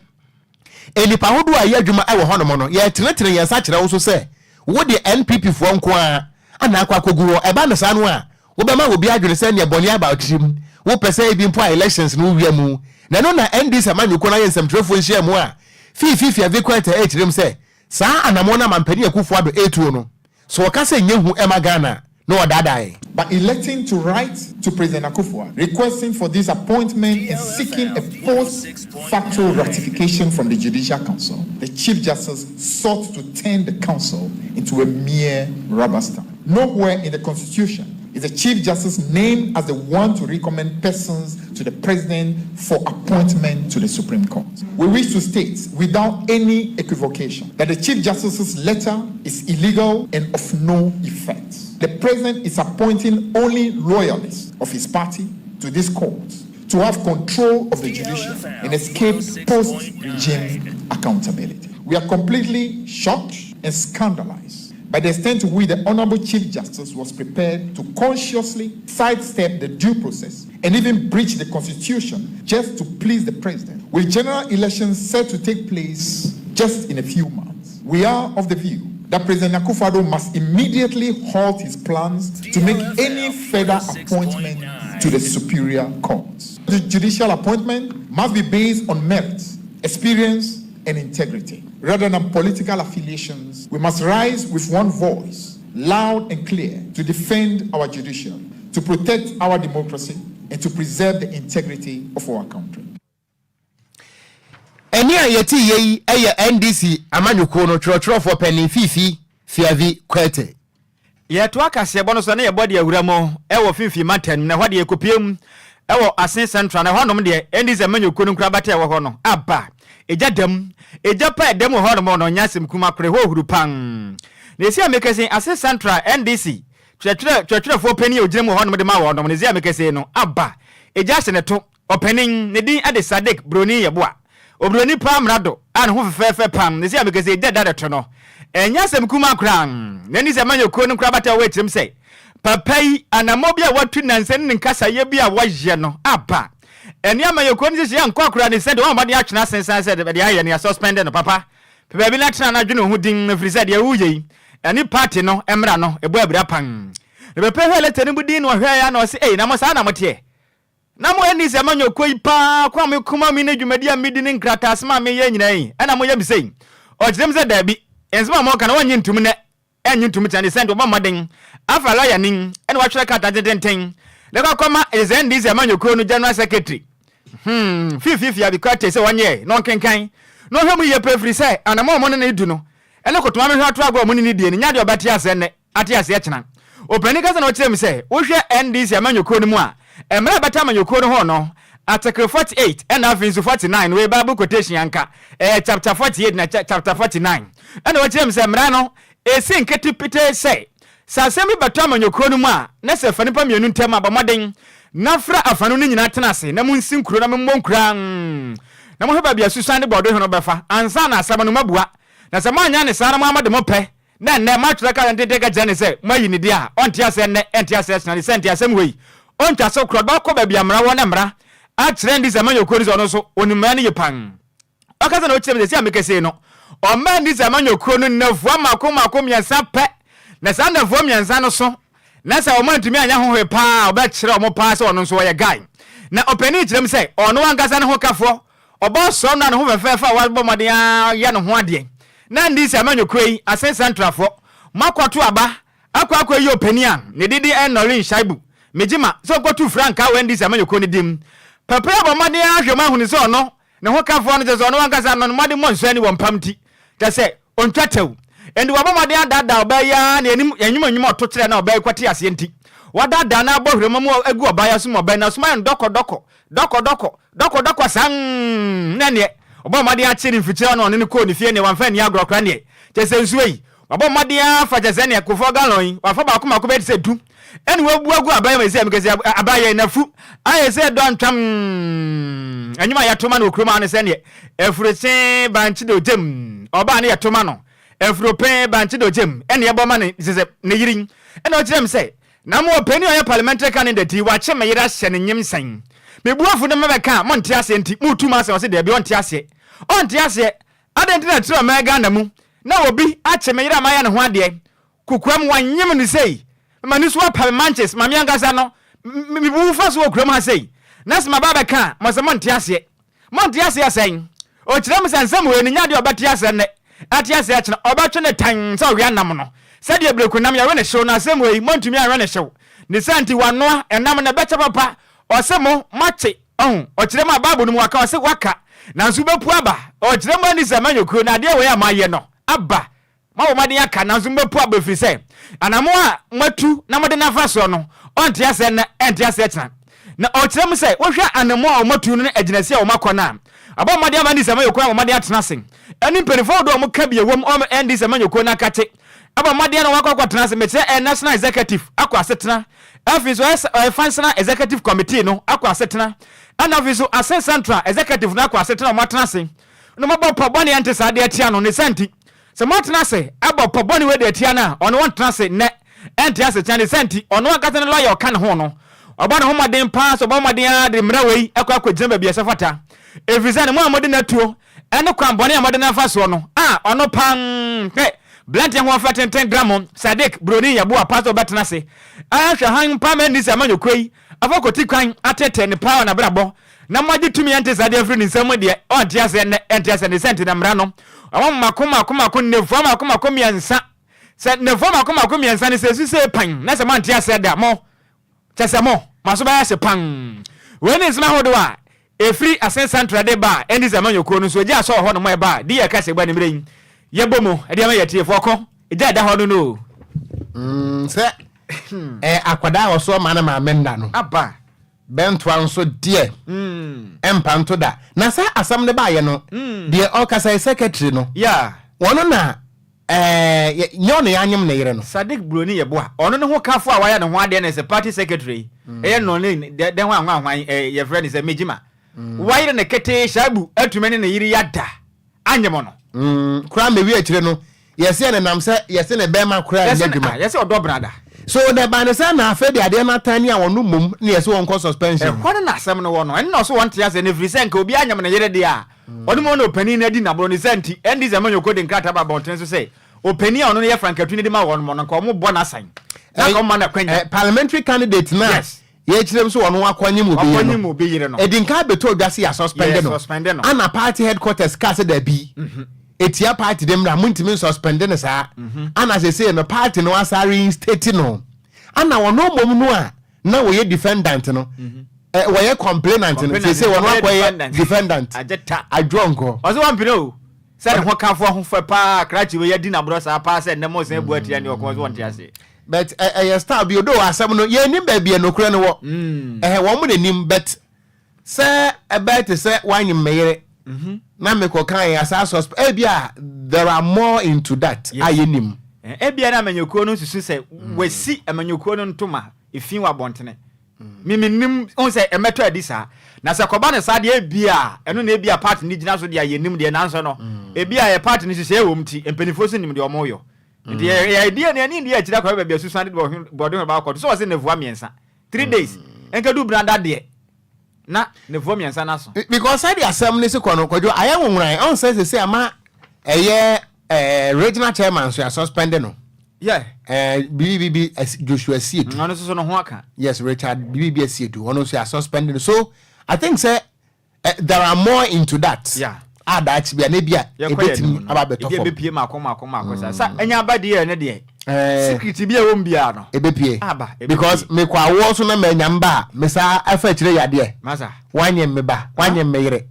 nnipa ahodoɔ a ɛyɛ adwuma ɛwɔ hɔnom no, yɛtenetene yɛn nsa kyerɛ wo so sɛ wode NPP foɔ nko ara ana akɔ akɔgu hɔ. Ɛba no saa no a, wobɛma obi adwene sɛ neɛ bɔne aba tirim, wopɛ sɛ ebi mpo a elections no wowia mu. Na ɛno na NDC amanyɔkuo no ayɛ nsɛmtwerɛfoɔ nhyia mu a Fiifi Fiavi Kwetey ɛkyerɛ mu sɛ Saa anammɔn no a Mampanin Akufo Addo retuo no, sɛ wɔka sɛ ɛnyɛ hu ma Ghana a, na wɔdaadaa yɛn. By electing to write to President Akufo-Addo requesting for this appointment and seeking a post facto ratification from the Judicial Council, the Chief Justice sought to turn the council into a mere rubber stamp. Nowhere in the Constitution is the Chief Justice named as the one to recommend persons to the President for appointment to the Supreme Court. We wish to state without any equivocation that the Chief Justice's letter is illegal and of no effect. The President is appointing only loyalists of his party to this court to have control of the judiciary and escape post-regime accountability. We are completely shocked and scandalized by the extent to which the Honorable Chief Justice was prepared to consciously sidestep the due process and even breach the Constitution just to please the President. With general elections set to take place just in a few months, we are of the view that President Akufo-Addo must immediately halt his plans to make any further appointment to the superior courts. The judicial appointment must be based on merit, experience, and integrity. Rather than political affiliations, we must rise with one voice, loud and clear, to defend our judiciary, to protect our democracy, and to preserve the integrity of our country. Ɛne a yɛte yɛ yi yɛ NDC amanyɔkuo no twerɛtwerɛfoɔ panin Fifi Fiavi Kwetey. Yɛtoa kaseɛbɔ no so na yɛbɔ de awura mu wɔ Finfin mantam na ɛhɔ deɛ yɛkɔpie mu wɔ Asen Central na ɛhɔnom deɛ ɛndi sɛ manyɔkuo no nkorabata ɛwɔ hɔ no aba egya dam egya pa ɛdam wɔ hɔnom no nyɛ asɛm kuma korɛ hɔ huru pan na ɛsi a mekɛse Asen Central NDC twerɛtwerɛ twerɛtwerɛfoɔ panin a ɔgyina mu wɔ hɔnom de ma wɔnom na ɛsi a mekɛse no aba egya ahyɛ ne to. Ɔpanin, ne din de Sadiq Broni Yeboah. Oburoni paa mmrado a ne ho fɛfɛɛfɛ pam ne se a meka sɛ egya da reto no. Ɛnyɛ asɛm kumaa koraa. N'ani sɛ amanyɔ kuo no nkorabata a ɛwɔ akyirem sɛ papa yi anammɔn bi a watu nnansa ne ne nkasayɛ bi a wɔyɛ no aba. Ɛne amanyɔ kuo no nhyehyɛeɛ ankɔ koraa ne sɛ deɛ wɔn mmɔden atwene asensan sɛ deɛ ayɛ no yɛasuspɛnde no. Papa, pɛ baabi na tena na dwene wo ho dinn ɛfiri sɛ deɛ woreyɛ yi ɛne party no mmara no ɛbɔ abira pan. Na papa yi hwɛɛ lɛtɛ no mu dinn na ɔhwɛeɛ a na ɔse ei na mo saa na moteɛ? Na mo ani sɛ manyɛ ɔkɔ yi paa, ko a meko ma me ne dwumadi a medi ne nkrataasɛm a meyɛ nyinaa yi, ɛna moyɛ me sei? Ɔkyerɛ mu sɛ, Dabi, nsɛm a moreka no wɔnnye ntom nnɛ, ɛnnye ntom kyena, ne sɛ nti wɔbɔ mmɔden afa lɔyani na watwerɛ krataa tententen de kɔ akɔma NDC amanyɔkuo no General Secretary, hmm, Fifi Fiavi Kwetey sɛ ɔnyɛ na ɔnkenkan na ɔnhwɛ mu yie paa ɛfiri sɛ anammɔn a wɔne no redu no ne kotoma mehwɛ ato agorɔ a wɔne no die no nyɛ adeɛ a ɔbɛte aseɛ nnɛ. Ate aseɛ kyena. Opanin kasa na ɔkyerɛ mu sɛ, wohwɛ NDC amanyɔkuo no mu a, mmerɛ a ɛbata amanyɔkuo no ho no, Article 48 ɛna afei nso 49, wei Bible quotation anka, ɛyɛ chapter 48 na chapter 49, ɛna ɔkyerɛ mu sɛ mmara no ɛsi nkete petee sɛ, sɛ asɛm bi bɛtɔ amanyɔkuo no mu a, na sɛ ɛfa nnipa mmienu ntam a, bɔ mmɔden na frɛ afanu no nyinaa tena ase na monsi nkuro na mommɔ nkuraa na mohwɛ baabi a susuan ne bɔɔdohwe no bɛfa ansa na asɛm no moabua. Na sɛ moanyɛ ne saa na moama de mopɛ Na nnɛ moatwerɛ kasa tenten ka kyerɛ no sɛ moayi no deɛ a, ɔnte aseɛ nnɛ, ɛnte aseɛ kyena, ne sɛ nti asɛm wei, ɔntwa so korɔ, ɔbɛkɔ baabi a mmara wɔ na mmara akyerɛ no de sɛ amanyɔkuo no sɛ ɔno nso ɔnim mmara no yie pan. Ɔkasa na ɔkyerɛ me sɛ, sei a meka sei no, ɔmmaa nni sɛ amanyɔkuo no nnafua mmaako mmaako mmiɛnsa pɛ, na saa nnafua mmiɛnsa no so na sɛ wɔn antumi anyɛ ho hwee paa a, ɔbɛkyerɛ wɔn paa sɛ ɔno nso ɔyɛ guy. Na ɔpanin kyerɛ me sɛ ɔno ankasa ne hokafoɔ Ɔbaa sɔɔ no a ne ho fɛfɛɛfɛ a wabɔ mmɔden ara yɛ ne ho adeɛ. Na NDC amanyɔkuo yi, Asen Centralfoɔ, moakɔto aba akɔ akɔyi ɔpanin a ne din de Noreen Shaibu Megyima sɛ ɔnkɔtu frankaa wɔ NDC amanyɔkuo no din mu. Papa yi abɔ mmɔden ara ahwɛ mu ahunu sɛ ɔno, ne ho kafoɔ no, kyerɛ sɛ ɔno ankasa no, ne mmɔdemmɔ nsɔ ani wɔ mpam nti, kyerɛ sɛ ɔntwa tɛw. Enti wabɔ mmɔden adaadaa ɔbaa yi ara na anim nnwuma nnwuma a ɔto kyerɛ na ɔbaa yi kɔte aseɛ nti, wadaadaa no abɔ hwerɛma mu agu ɔbaa yi aso mu ɔbaa yi n'asom ayɛ no dɔkɔdɔkɔ Dɔkɔdɔkɔ, dɔkɔdɔkɔ saa mm, na neɛ ɔbɔ mmɔden akye ne mfikyire hɔ na ɔne no kɔɔ ne fie neɛ wamfa anni agorɔ koraa neɛ kyerɛ sɛ nsuo yi wabɔ mmɔden ara afa kyerɛ sɛ neɛ kofoɔ gallon yi wafa baako mako bɛyɛ te sɛ du ɛna wabu agu aban mu ɛsɛ mekɛ sɛ aban yɛ nafu ayɛ sɛ dɔ ntwam mm, ɛnwom a yɛto ma no wɔ kurom ano sɛ neɛ afurukye bankye de ogyam ɔbaa ne yɛto ma no afuropɛn bankye de ogyam ɛne yɛbɔ ma no sɛ ne yiri ɛna ɔkyerɛ m sɛ Na mo ɔpanin a ɔyɛ parliamentary candidate yi wakye me yere ahyɛ no nyimsɛn. Me bo afu na mɛbɛka a monte aseɛ nti moretu m'asɛm ɔse daabi ɔnte aseɛ. Ɔnte aseɛ. Adɛn nti na ɛtrɛ ɔman Ghana mu na obi akye me yere a mayɛ ne ho adeɛ kokoam wanyem no sei m'ani so apa me manches ma me ankasa no me bo fa so wɔ kurom ha sei na sɛ maba abɛka a mose monte aseɛ. Monte aseɛ sɛn? Ɔkyerɛ mu sɛ nsɛm wei no nyɛ adeɛ a ɔbɛte aseɛ nnɛ. Ɛte aseɛ kyena ɔbɛtwe ne tan sɛ ɔwea nam no. Sɛdeɛ bereku nam yɛwe ne hyew no asɛm wei montumi anwe ne hyew. Ne saa nti wanoa ɛnam no ɛbɛkyɛ papa. Ɔse mo moate ɔho ɔkyerɛ mu a bible no mu waka ɔse waka nanso wobɛpu aba ɔkyerɛ mu ani sɛ manyɛ na adeɛ wei a moayɛ no aba. Moabɔ mmɔden aka, nanso mobɛpu aba, ɛfiri sɛ anammɔn a moatu na mode no afa soɔ no, ɔnte aseɛ nnɛ, ɛnte aseɛ kyena. Na ɔkyerɛ mu sɛ, wohwɛ anammɔn a wɔatu no ne agyinasie a wɔakɔ no a, abɔ mmɔden ama NDC amanyɔkuo no abɔ mmɔden atena ase, ɛne mpanimfoɔ ahodoɔ a wɔka bi ɛwom wɔn NDC amanyɔkuo no akate abɔ mmɔden na wɔakɔ akɔtena ase, mekyerɛ ɛyɛ National Executive akɔ asetena, afei nso ɛyɛ Functional Executive Committee no akɔ asetena, ɛna afei nso Asen Central Executive no akɔ asetena, wɔatena ase na wɔabɔ pɔ bɔne a ɛnte saa de atia no. Ne saa nti, Sɛ moatena ase abɔ pɔ bɔne wei de atia no a, ɔno ɔntena ase nnɛ, ɛnte ase kyena. Ne saa nti, ɔno ankasa ne lɔya a ɔka ne ho no, ɔbɔ ne ho mmɔden paa sɛ ɔbɔ mmɔden ara de mmara wei akɔ akɔgyina baabi a ɛsɛ fata. Ɛfiri sɛ ne mo a mode no atuo ne kwan bɔne a mode no afa soɔ no, a ɔno paa hwɛ, beranteɛ hoɔfɛ tenten Grammon, Sadiq, Buroni, Yeboah paa sɛ ɔbɛtena ase ahwɛ hann paa ma ɛnni sɛ amanyɔkuo yi afa kɔti kwan atetee no paa wɔ n'abrabɔ na moagye tumi a ɛnte saa de afiri ne nsam deɛ, ɔnte aseɛ nnɛ, ɛnte aseɛ ne sɛ nti na mmara no wɔn mmaako mmaako mmaako nnafua mmaako mmaako mmiɛnsa, sɛ nnafua mmaako mmaako mmiɛnsa no sɛ ɛsi sɛ pan na sɛ moante aseɛ da mo kyɛ sɛ mo mo aso bɛyɛ hye pan. Wei ne nsɛm ahodoɔ a ɛfiri Asen Central de ba a ɛnti sɛ amanyɔkuo no nso ɛgye asɔ wɔ hɔ nom ɛba a di yɛ kɛse bɔ animmerɛ yi yɛbɔ mu ɛde ama yɛ atiefoɔ ko ɛgya ɛda hɔ no no o. Sɛ akwadaa a ɔso ɔma ne maame nna no. Aba. Bɛntoa nso deɛ, ɛmpa nto da. Na saa asɛm no baeɛ no, deɛ ɔrekasa yi, secretary no, ɔno na ɛɛ, nyɛ ɔno yɛanyem ne yere no. Sadiq Broni Yeboah, ɔno ne ho kafo a wayɛ ne ho adeɛ ne sɛ party secretary yi, ɛyɛ Nonlin dɛ dɛn hwan hwan hwan, ɛɛ yɛfrɛ no sɛ Mejima. Wayere no ketee, Shaibu atumi ne ne yere yi ada. Anyɛ mo no. Mm, koraa mewie akyire no, yɛse ɛnenam sɛ yɛse ne bɛrima koraa nyɛ adwuma. Ah, yɛse ɔdɔ brada. So na ɛbaa ne sɛ na afei de adeɛ no atan ne a wɔn mmom ne yɛse wɔn kɔ suspension. Ɛhɔ no na asɛm no wɔ no, ɛno na ɔso wɔn te aseɛ no ɛfiri sɛ nka obiara nyam ne yere deɛ a, ɔno mmom na ɔpanin no adi n'aborɔ ne saa nti, NDC amanyɔkuo de nkrataa ba abɔntene so sɛ ɔpanin a ɔno no yɛ frankatuni de ma wɔn no nka wɔn bɔ n'asan na nka wɔn ma no akwanya. Parliamentary candidate no a Yes. Yɛkyerɛ mu sɛ ɔno akɔnyem obi yere Wakɔnyem obi yere no. Ɛdi nka abɛtɔ odwa sɛ yɛasuspɛnde no. Yɛsuspɛnde no. Ana party headquarters kaa sɛ dabi, ɛtia party no mmara, montumi nsuspɛnde no saa. Ana seesei no party no asa reinstate no. Ana ɔno mmom no a na wɔyɛ defendant no, wɔyɛ complainant no, seesei ɔno akɔyɛ defendant. Agye ta. Adwoɔnkɔ. Ɔse wampene o. Sɛ ne ho kafoɔ ho fɛ paa, krakye wei adi n'aborɔ saa paa sɛ nnɛ mo san abu atia ne ɔko, ɔse wɔnte aseɛ. But ɛyɛ style bi odo asɛm no yɛn nim baabi a nokorɛ no wɔ. Ɛhɛ wɔn mo na nim but sɛ ɛbɛyɛ te sɛ wanyem me yere na mekɔ kan yɛ asa susp ebi a there are more into that a yɛ nim. Ebia na amanyɔkuo no susu sɛ wasi amanyɔkuo no ntoma efi wɔ abɔntene. Me mennim, wohu sɛ ɛmmɛtɔ adi saa. Na sɛ kɔba no saa deɛ ebia ɛno na ebia party no gyina so deɛ a yɛnnim deɛ nanso no ebia yɛ party no nhyehyɛeɛ wɔ mu nti mpanimfoɔ nso nim deɛ wɔreyɔ. Nti yɛ yɛ deɛ ne ani deɛ akyire akɔhwɛ baabi a susuan de bɔde ho ba akɔto sɛ ɔse nnafua mmiɛnsa, 3 days, nkɛdu brada deɛ na nnafua mmiɛnsa no aso. Because sɛdeɛ asɛm no si kɔ no, Kwadwo, ayɛ nwonworan. Ɔn sɛ sese ama ɛyɛ eh, regional chairman nso yɛasuspend no. Yeah. Eh, bibi bibi Joshua Asiedu. Ɔno nso so no ho aka. Yes, Richard bibi bibi Asiedu. Ɔno nso yɛasuspend no. So I think sɛ there are more into that. Yeah. A daakye bi a na ebi a ebetumi aba abɛtɔ fam. Ebi ebepie mako mako mako saa. Sa enya aba deɛ ne deɛ. Secret bi a ɛwɔ mu biara no. Ebepie. Aba. Ebepie. Because mekɔ awoɔ so na manya mba a mesaa afa akyire yadeɛ. Masa. Wanyɛ me ba, wanyɛ me yere.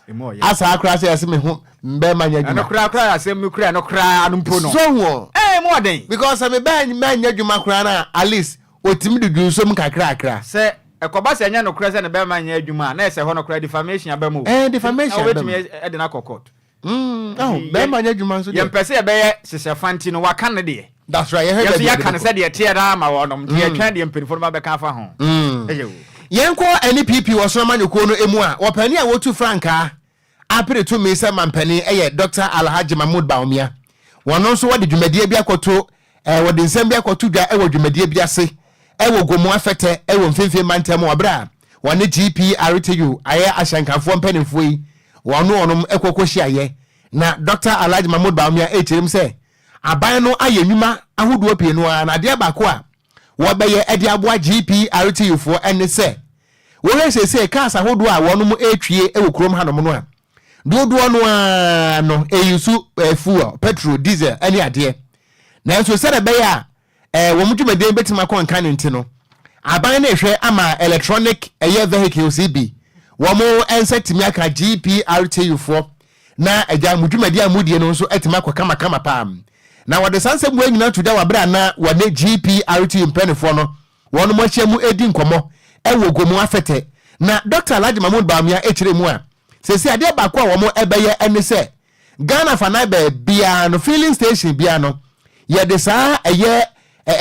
Emu ɔyɛ. Asaa koraa sɛ yɛse me ho mbɛɛma nyɛ adwuma. Ɛno koraa koraa asɛm no koraa ɛno koraa no mpo no. So ho. Ɛɛ mu ɔden. Because sɛ me bɛɛ mɛnyɛ adwuma koraa na at least otumi de dwonsom kakrakra. Sɛ ɛkɔba sɛ ɛnyɛ nokorɛ sɛ ne bɛɛma nyɛ adwuma a, na ɛsɛ hɔ no koraa defamation aba mu o. Ɛɛ defamation aba mu. Na wobɛtumi de no akɔ court. Aho, bɛɛma nyɛ adwuma nso deɛ. Yɛmpɛ sɛ yɛbɛyɛ hyehyɛ fa nti no waka ne deɛ. That's right, yɛhwɛ Yɛn nso baabi a yɛaka no yɛde bɛkɔ. sɛdeɛ ɛteɛ no ara ma wɔnom, nti yɛtwɛn deɛ mpanimfoɔ no ba bɛka afa ho. Ɛyɛ o. Yɛnkɔ NPP ɔsono amanyɔkuo no mu a, ɔpanin a wɔtu frankaa apere tumi sɛ mampanin yɛ Dɔkta Alhaji Mahmood Bawumia. Wɔn nso wɔde dwumadie bi akɔto eh, wɔde nsɛm bi akɔto dwa wɔ dwumadie bi ase wɔ Gomoa Fɛtɛ wɔ Mfimfini Mantam wɔ berɛ a wɔne GPRTU ayɛ ahyɛnkafoɔ mpanimfoɔ yi wɔn wɔnom kɔ kɔhyiaeɛ. Na Dɔkta Alhaji Mahmood Bawumia rekyerɛ mu sɛ aban no ayɛ nnwuma ahodoɔ pii no ara na adeɛ baako a wɔbɛyɛ de aboa GPRTU foɔ ne sɛ wɔhwɛ seesei cars ahodoɔ a wɔnom retwie wɔ kurom hanom no a. Dodoɔ no ara no ɛyi so fuel, petrol, diesel ɛne adeɛ. Nanso sɛdeɛ ɛbɛyɛ a wɔn dwumadie bɛtumi akɔ nka ne nti no, aban no ehwɛ ama electronic ɛyɛ vehicles yi bi wɔn nsa tumi aka GPRTU foɔ, na agya mo dwumadie a modie no nso atumi akɔ kamakama paa. Na wɔde saa nsɛm wɔn nyinaa to dwa wɔ abere a na wɔne GPRTU mpanimfoɔ no wɔn mo ahyia mu edi nkɔmɔ ɛwɔ Gomu Afɛtɛ. Na Dr Alhaji Mahmood Bawumia ekyirɛ mu a, sɛsi adeɛ baako a wɔn ɛbɛyɛ ɛne sɛ Ghana fanan baabiara no, filling station biara no, yɛde saa ɛyɛ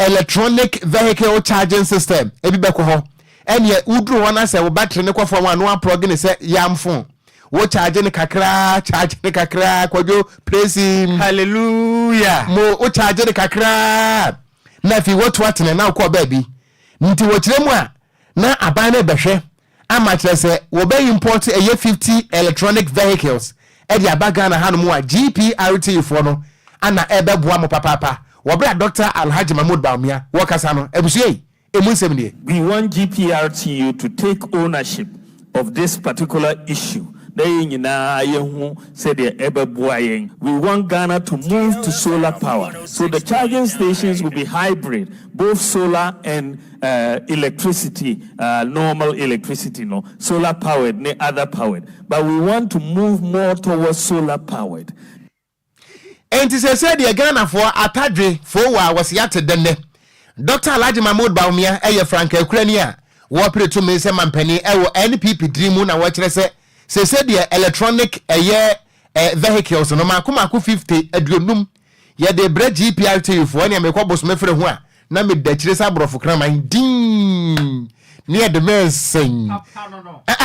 electronic vehicle charging system ebi bɛkɔ hɔ. Ɛneɛ woduru hɔ na sɛ wo battery ne kɔ fam a, no a plug ne sɛ yam phone, wo charge ne kakraa, charge ne kakraa. Kwadwo, praise Him. Hallelujah. Mo wo charge ne kakraa na afei wotu atene na wokɔ baabi. Nti wɔkyerɛ mu a, na aban no bɛhwɛ ama kyerɛ sɛ wɔbɛ import ɛyɛ 50 electronic vehicles ɛde aba Ghana hanom a GPRT foɔ no ana ɛbɛboa mo papaapa. Wɔberɛ a Dr Alhaji Mahmood Bawumia wɔkasa no, abusua yi, emu nsɛm nie. We want GPRTU to take ownership of this particular issue. Na yɛn nyinaa yɛhu sɛdeɛ ɛbɛboa yɛn. We want Ghana to move to solar power. So the charging stations will be hybrid, both solar and electricity, normal electricity, no, solar powered, ne other powered. But we want to move more towards solar powered. Enti sɛ sɛ deɛ Ghanafoɔ atadwe fo wɔ a wɔsi ate dɛnɛ Dr Alhaji Mahmood Bawumia ɛyɛ frankakurani a wɔpere tumi sɛ mampanin ɛwɔ NPP diri mu, na wɔkyerɛ sɛ sɛ deɛ electronic ɛyɛ vehicles no maako maako 50 50 yɛde brɛ GPRT foɔ. Ɛnea mekɔ bosome frɛ ho a na meda akyire sɛ aborɔfo kraman din ne yɛde mɛnsɛn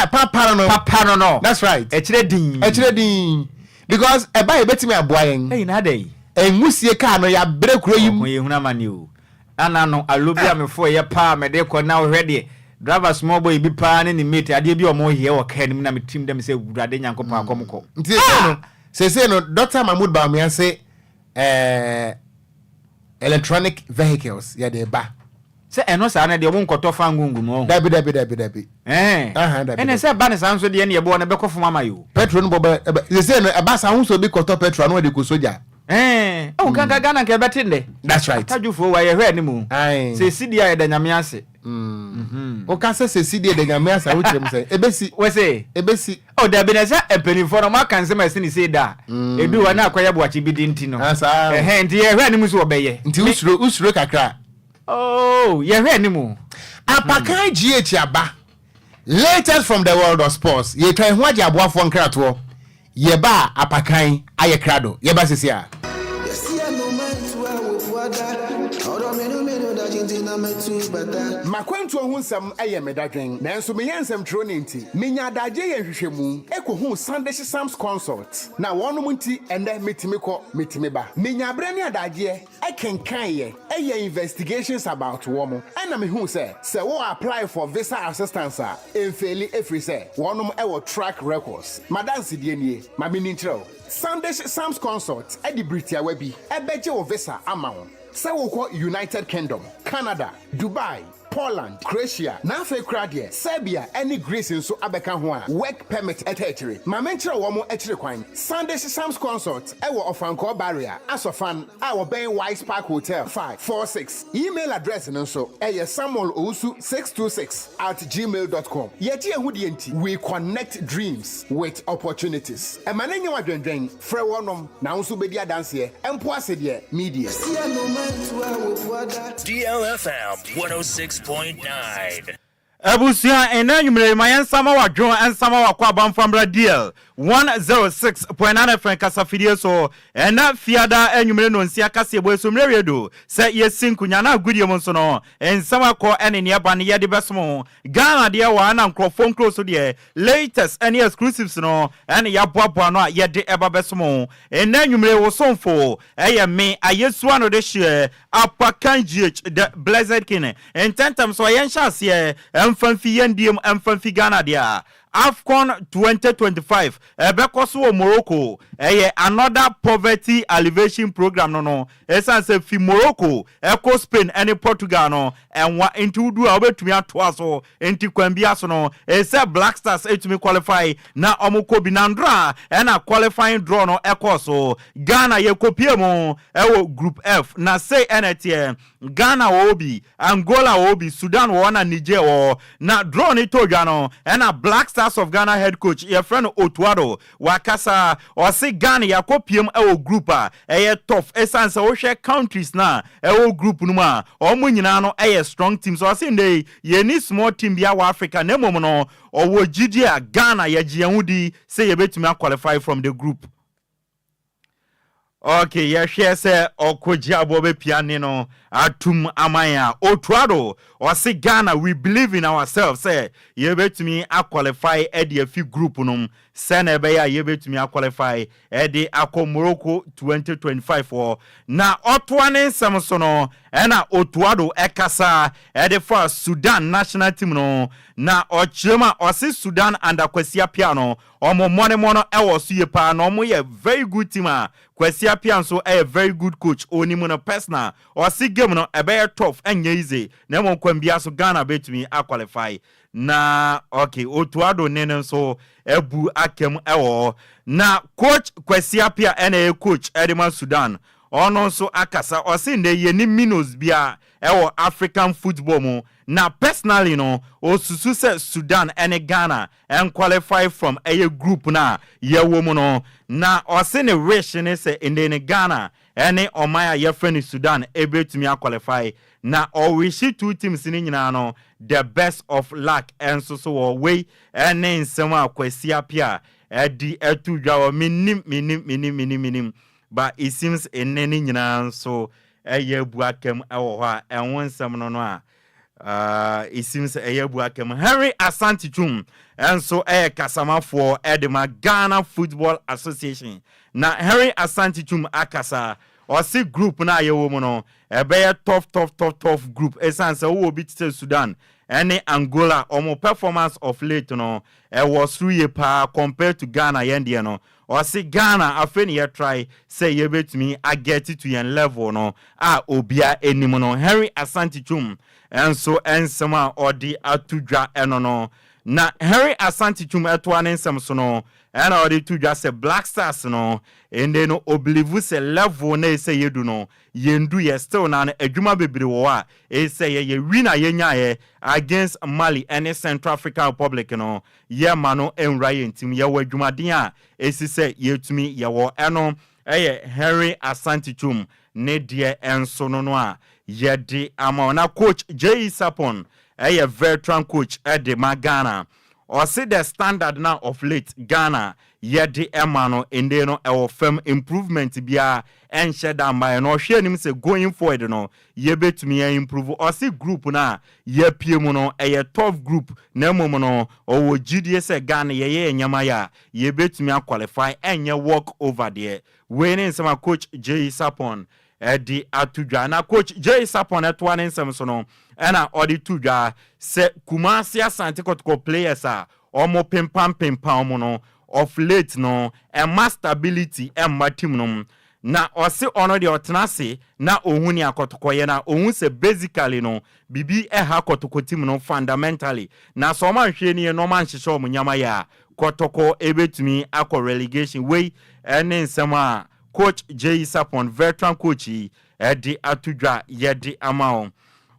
papa no. Papa no. That's right. Ɛkyerɛ din. Ɛkyerɛ din because ɛba yɛ bɛtumi aboa yɛn. Ɛyi na ada yi. Nwusie kaa no yɛabrɛ kuro yi mu. Ɔho yɛ hunu amane o. Ana no alo bi a mefo ɛyɛ paa mɛde kɔ na wohwɛ deɛ driver small boy bi paa ne ne mate adeɛ bi a ɔmo yɛ wɔ kaa no mu na metim dɛm sɛ Wurade Nyankopɔn akɔm kɔ. Nti sese no Dr Mahmood Bawumia se electronic vehicles yɛde ba. Sɛ ɛno saa no deɛ, ɔmo nkɔtɔ fa ngungu mu ɔho. Dabi, dabi, dabi, dabi. Aha, dabi. Ɛnɛ sɛ ba ne saa nso deɛ, ne yɛboɔ no bɛkɔ fam ama yi o. Petrol no bɔ bɛ ɛbɛ sese no ɛba saa ahosuo bi kɔtɔ petrol ano de kɔ soja. Ɛwɔ kanka Ghana nka ɛbɛte ndɛ. That's right. Atadwofoɔ wa yɛhwɛ anim. Aye. Sɛ esi deɛ a, yɛda Nyame ase. Woka sɛ si deɛ da Nyame asa, wokyerɛ mu sɛ ebesi. Wɔsɛ ebesi. Ɔ dabi, na sɛ mpanimfoɔ no ɔmo aka nsɛm a ɛsi ne sei da a edu hɔ na akɔyɛ boakye bi di nti no. Ah, saa. Ɛhɛn, nti yɛhwɛ anim so wɔbɛyɛ. Nti wosuro kakra. Oh, yɛhwɛ anim. Apakan GH aba, latest from the world of sports. Yɛtwa ɛho agye aboafoɔ nkratoɔ. Yɛba a, apakan ayɛ krado. Yɛba sisi a. Yɛsi anoma ntu a wofu ada ɔdɔ menu menu da gyinti na mɛtu bata. Makwantuo ho nsɛm yɛ me dadwen, nanso meyɛ nsɛmtwerɛ ne nti menya adagye yɛ nhwehwɛmu ɛkɔhuu Sandish Sams Consult, na wɔnom nti ɛnɛ metumi kɔ, metumi ba. Menya aberɛ ne adagyeɛ ɛkenkaeɛ, ɛyɛ investigations about wɔ mo, ɛna mehuu sɛ wo apply for visa assistance a, ɛmfail, ɛfiri sɛ wɔnom ɛwɔ track records. Madansedie nie, ma menni nkyerɛ wo. Sandish Sams Consult ɛde biritiawa bi ɛbɛgye wo visa ama wo sɛ wokɔ United Kingdom, Canada, Dubai, Poland, Croatia, na afei koraa deɛ Serbia ne Greece nso abɛka ho a work permit ɛtɛ akyire. Ma menkyerɛ wɔ mo akyire kwan. Sandish Sams Consult ɛwɔ Ɔfankɔɔ Barrier, Asɔfan a wɔbɛn Wise Park Hotel 546. Email address no nso ɛyɛ samuel owusu 626@gmail.com. Yɛgye ɛho deɛ nti we connect dreams with opportunities. Ɛma ne nyɛ wadwendwɛn, frɛ wɔnom na wo nso bɛdi adanseɛ mpo ase deɛ media. Yɛsi anoma ntu a wofu ada. DLFM 106.9. Abusua, ɛna anwummerɛ ma yɛnsama wadwo nsama wakɔ abamfambra DL 106.9 FM kasafidie so. Ɛna Fiada anwummerɛ no nsia kaseɛbɔ so mmerɛ wie do sɛ yɛsi nkonya na agodie mu nso no nsɛm akɔ ɛne neɛ ba no yɛde bɛsom Ghana deɛ wɔ ana nkurɔfoɔ nkuro so deɛ, latest ɛne exclusives no ɛne yɛaboaboa no a yɛde ɛba bɛsom. Ɛna anwummerɛ wo somfo ɛyɛ me Ayɛsua no de hyeɛ Apakan GH the Blessed King. Ntɛntɛm so yɛnhyɛ aseɛ ɛmfa mfi yɛn diem, ɛmfa mfi Ghana deɛ a. AFCON 2025 ɛbɛkɔ so wɔ Morocco. Ɛyɛ another poverty alleviation program no. Ɛsiane sɛ fi Morocco ɛkɔ Spain ɛne Portugal no ɛnwa, nti wodu a wobɛtumi atoa so. Nti kwan bi aso no, ɛsɛ Black Stars ɛtumi qualify na ɔmo kɔ bi. Nandora ɛna qualifying draw no ɛkɔ so. Ghana yɛkɔpie mu ɛwɔ Group F, na sei ɛna ɛteɛ: Ghana wɔ bi, Angola wɔ bi, Sudan wɔ, na Niger wɔ. Na draw ne to dwa no, ɛna Black Stars of Ghana head coach, yɛfrɛ no Otto Addo, wakasa. Ɔse Ghana yɛakɔ piem ɛwɔ group a ɛyɛ tough, ɛsiane sɛ wohwɛ countries na ɛwɔ group no mu a, ɔmo nyinaa no ɛyɛ strong teams. Ɔse ndɛ yɛni small team bi wɔ Africa, na mmom no ɔwɔ gyidi a Ghana yɛgye yɛn ho di sɛ yɛbɛtumi aqualify from the group. Okay, yɛhwɛ sɛ ɔkɔgye aboɔ bɛpia ne no atum aman a. Otto Addo ɔse Ghana, we believe in ourselves sɛ yɛbɛtumi aqualify ɛde afi group no mu, sɛna ɛbɛyɛ a yɛbɛtumi aqualify ɛde akɔ Morocco 2025 hɔ. Na ɔtoa ne nsɛm so no, ɛna Otto Addo ɛkasa ɛde fa Sudan national team no, na ɔkyerɛ mu a ɔse Sudan under Kwasi Appiah no, ɔmo mmɔnemɔ no ɛwɔ so yie paa, na ɔmo yɛ very good team a Kwasi Appiah nso ɛyɛ very good coach, onim no personal. Ɔse game no ɛbɛyɛ tough, ɛnyɛ easy, na mmom kwan bia so Ghana bɛtumi aqualify. Na okay, Otto Addo ne no nso abu akam ɛwɔ. Na coach Kwasi Appiah ɛna ɛyɛ coach ɛde ma Sudan, ɔno nso akasa. Ɔse ndɛ yɛni minnows bia ɛwɔ African football mu, na personally no osusu sɛ Sudan ɛne Ghana ɛnqualify from ɛyɛ group no a yɛwɔ mu no. Na ɔse ne wish ne sɛ ndɛ ne Ghana ɛne ɔman a yɛfrɛ no Sudan ɛbɛtumi aqualify, na ɔwish two teams no nyinaa no the best of luck. Ɛnso so wɔ wei ɛne nsɛm a Kwasi Appiah ɛde ɛto dwa wɔ. Menim, menim, menim, menim, menim, but it seems ɛnɛ ne nyinaa nso ɛyɛ abu akam ɛwɔ hɔ a ɛho nsɛm no a it seems ɛyɛ abu akam. Henry Asante Twum ɛnso ɛyɛ kasamafoɔ ɛde ma Ghana Football Association, na Henry Asante Twum akasa. Ɔse group no a yɛwɔ mu no ɛbɛyɛ tough, tough, tough, tough group, ɛsiane sɛ wowɔ bi te sɛ Sudan ɛne Angola, ɔmo performance of late no ɛwɔ soro yie paa compared to Ghana yɛn deɛ no. Ɔse Ghana afei ne yɛtry sɛ yɛbɛtumi aget to yɛn level no a obia anim no. Henry Asante Twum ɛnso ɛnsɛm a ɔde ato dwa ɛno no. Na Henry Asante Twum ɛtoa ne nsɛm so no, ɛna ɔde to dwa sɛ Black Stars no ɛnde no ɔbelieve sɛ level na ɛsɛ yɛdu no yɛndu yɛ still, na no adwuma bebree wɔ hɔ a ɛsɛ yɛyɛ. Win a yɛnyaeɛ against Mali ɛne Central African Republic no, yɛma no nwura yɛn tim. Yɛwɔ adwumaden a ɛsi sɛ yɛtumi yɛwɔ. Ɛno ɛyɛ Henry Asante Twum ne deɛ ɛnso no a yɛde ama. Na coach J.E. Sarpong ɛyɛ veteran coach ɛde ma Ghana. Ɔse the standard now of late Ghana yɛde ɛma no ende no ɛwɔ fam, improvement biara ɛnhyɛ da mma. Ɛno ɔhwɛ anim sɛ going forward no yɛbɛtumi yɛ improve. Ɔse group no a yɛpie mu no ɛyɛ tough group, na mmom no ɔwɔ gyidie sɛ Ghana yɛyɛ yɛ nneɛma yɛ a yɛbɛtumi aqualify, ɛnyɛ walk over deɛ. Wei ne nsɛm a coach J Sarpong ɛde ato dwa. Na coach J Sarpong ɛtoa ne nsɛm so no, ɛna ɔde to dwa sɛ Kumasi Asante Kɔtɔkɔ players a ɔmo pempam pempam ɔmo no of late no ɛma stability ɛmma team no. Na ɔse ɔno deɛ ɔtena ase na ohun ni akɔtɔkɔyɛ na ohun sɛ basically no biribi ɛha Kɔtɔkɔ team no fundamentally, na sɛ ɔmo anhwɛ nie na ɔmo anhyehyɛ ɔmo nyama yɛ a, Kɔtɔkɔ ebetumi akɔ relegation. Wei ɛne nsɛm a coach J Sarpong, veteran coach yi, ɛde ato dwa yɛde ama wɔn.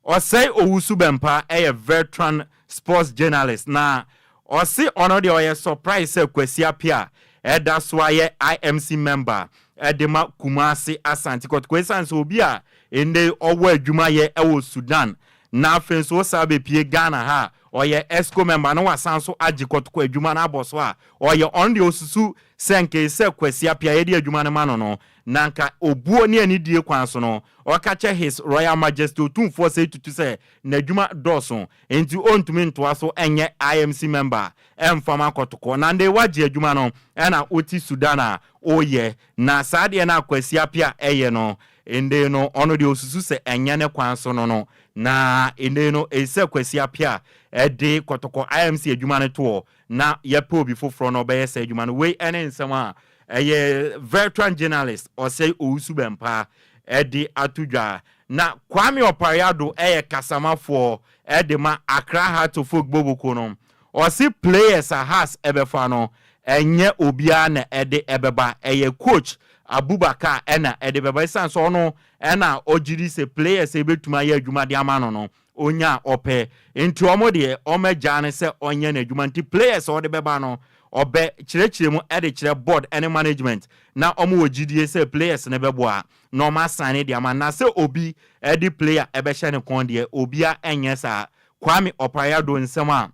Ɔsɛe Owusu Bɛmpa ɛyɛ veteran sports journalist, na ɔse ɔno deɛ ɔyɛ surprise sɛ Kwasi Appiah ɛda so ayɛ IMC member ɛde ma Kumase Asante Kɔtɔkɔ, ɛsiane sɛ obi a ɛnde ɔwɔ adwuma yɛ ɛwɔ Sudan, na afei nso wosan bɛpie Ghana ha, ɔyɛ EXCO member, na wasan so agye Kɔtɔkɔ adwuma no abɔ so a ɔyɛ. Ɔno deɛ osusu sɛ nkee sɛ Kwasi Appiah yɛde adwuma no ma no. Na nka obuo ne anidie kwan so no, ɔka kyɛ His Royal Majesty Otumfoɔ Osei Tutu sɛ n'adwuma dɔɔso nti ɔntumi ntoa so nyɛ IMC member ɛmfa ma Kɔtɔkɔ. Na ndɛ wagye adwuma no ɛna wote Sudan a ɔyɛ. Na saa adeɛ no a Kwasi Appiah ɛyɛ no ndɛ no, ɔno deɛ ɔsusu sɛ ɛnyɛ ne kwan so no. Na ndɛ no ɛsɛ Kwasi Appiah ɛde Kɔtɔkɔ IMC adwuma no toɔ na yɛpɛ obi foforɔ na ɔbɛyɛ sɛ adwuma no. Wei ɛne nsɛm a ɛyɛ veteran journalist Osei Owusu Bempah ɛde ato dwa. Na Kwame Opare Addo ɛyɛ kasamafoɔ ɛde ma Accra Hearts of Oak boboko no. Ɔsi players a Hearts ɛbɛfa no, ɛnyɛ obiara na ɛde ɛbɛba, ɛyɛ coach Abubakar ɛna ɛde bɛba, ɛsiane sɛ ɔno ɛna ɔgye di sɛ players ɛbɛtumi ayɛ adwuma de ama no, onya ɔpɛ. Nti ɔmo deɛ, ɔmo agya no sɛ ɔnyɛ n'adwuma, nti players a ɔde bɛba no, ɔbɛ kyerɛkyerɛ mu ɛde kyerɛ board ɛne management na ɔmo wɔ gyidie sɛ players no bɛboa na ɔmo asan ne deɛ ama. Na sɛ obi ɛde player ɛbɛhyɛ ne kɔn deɛ, obia ɛnyɛ saa. Kwame Opare Addo nsɛm a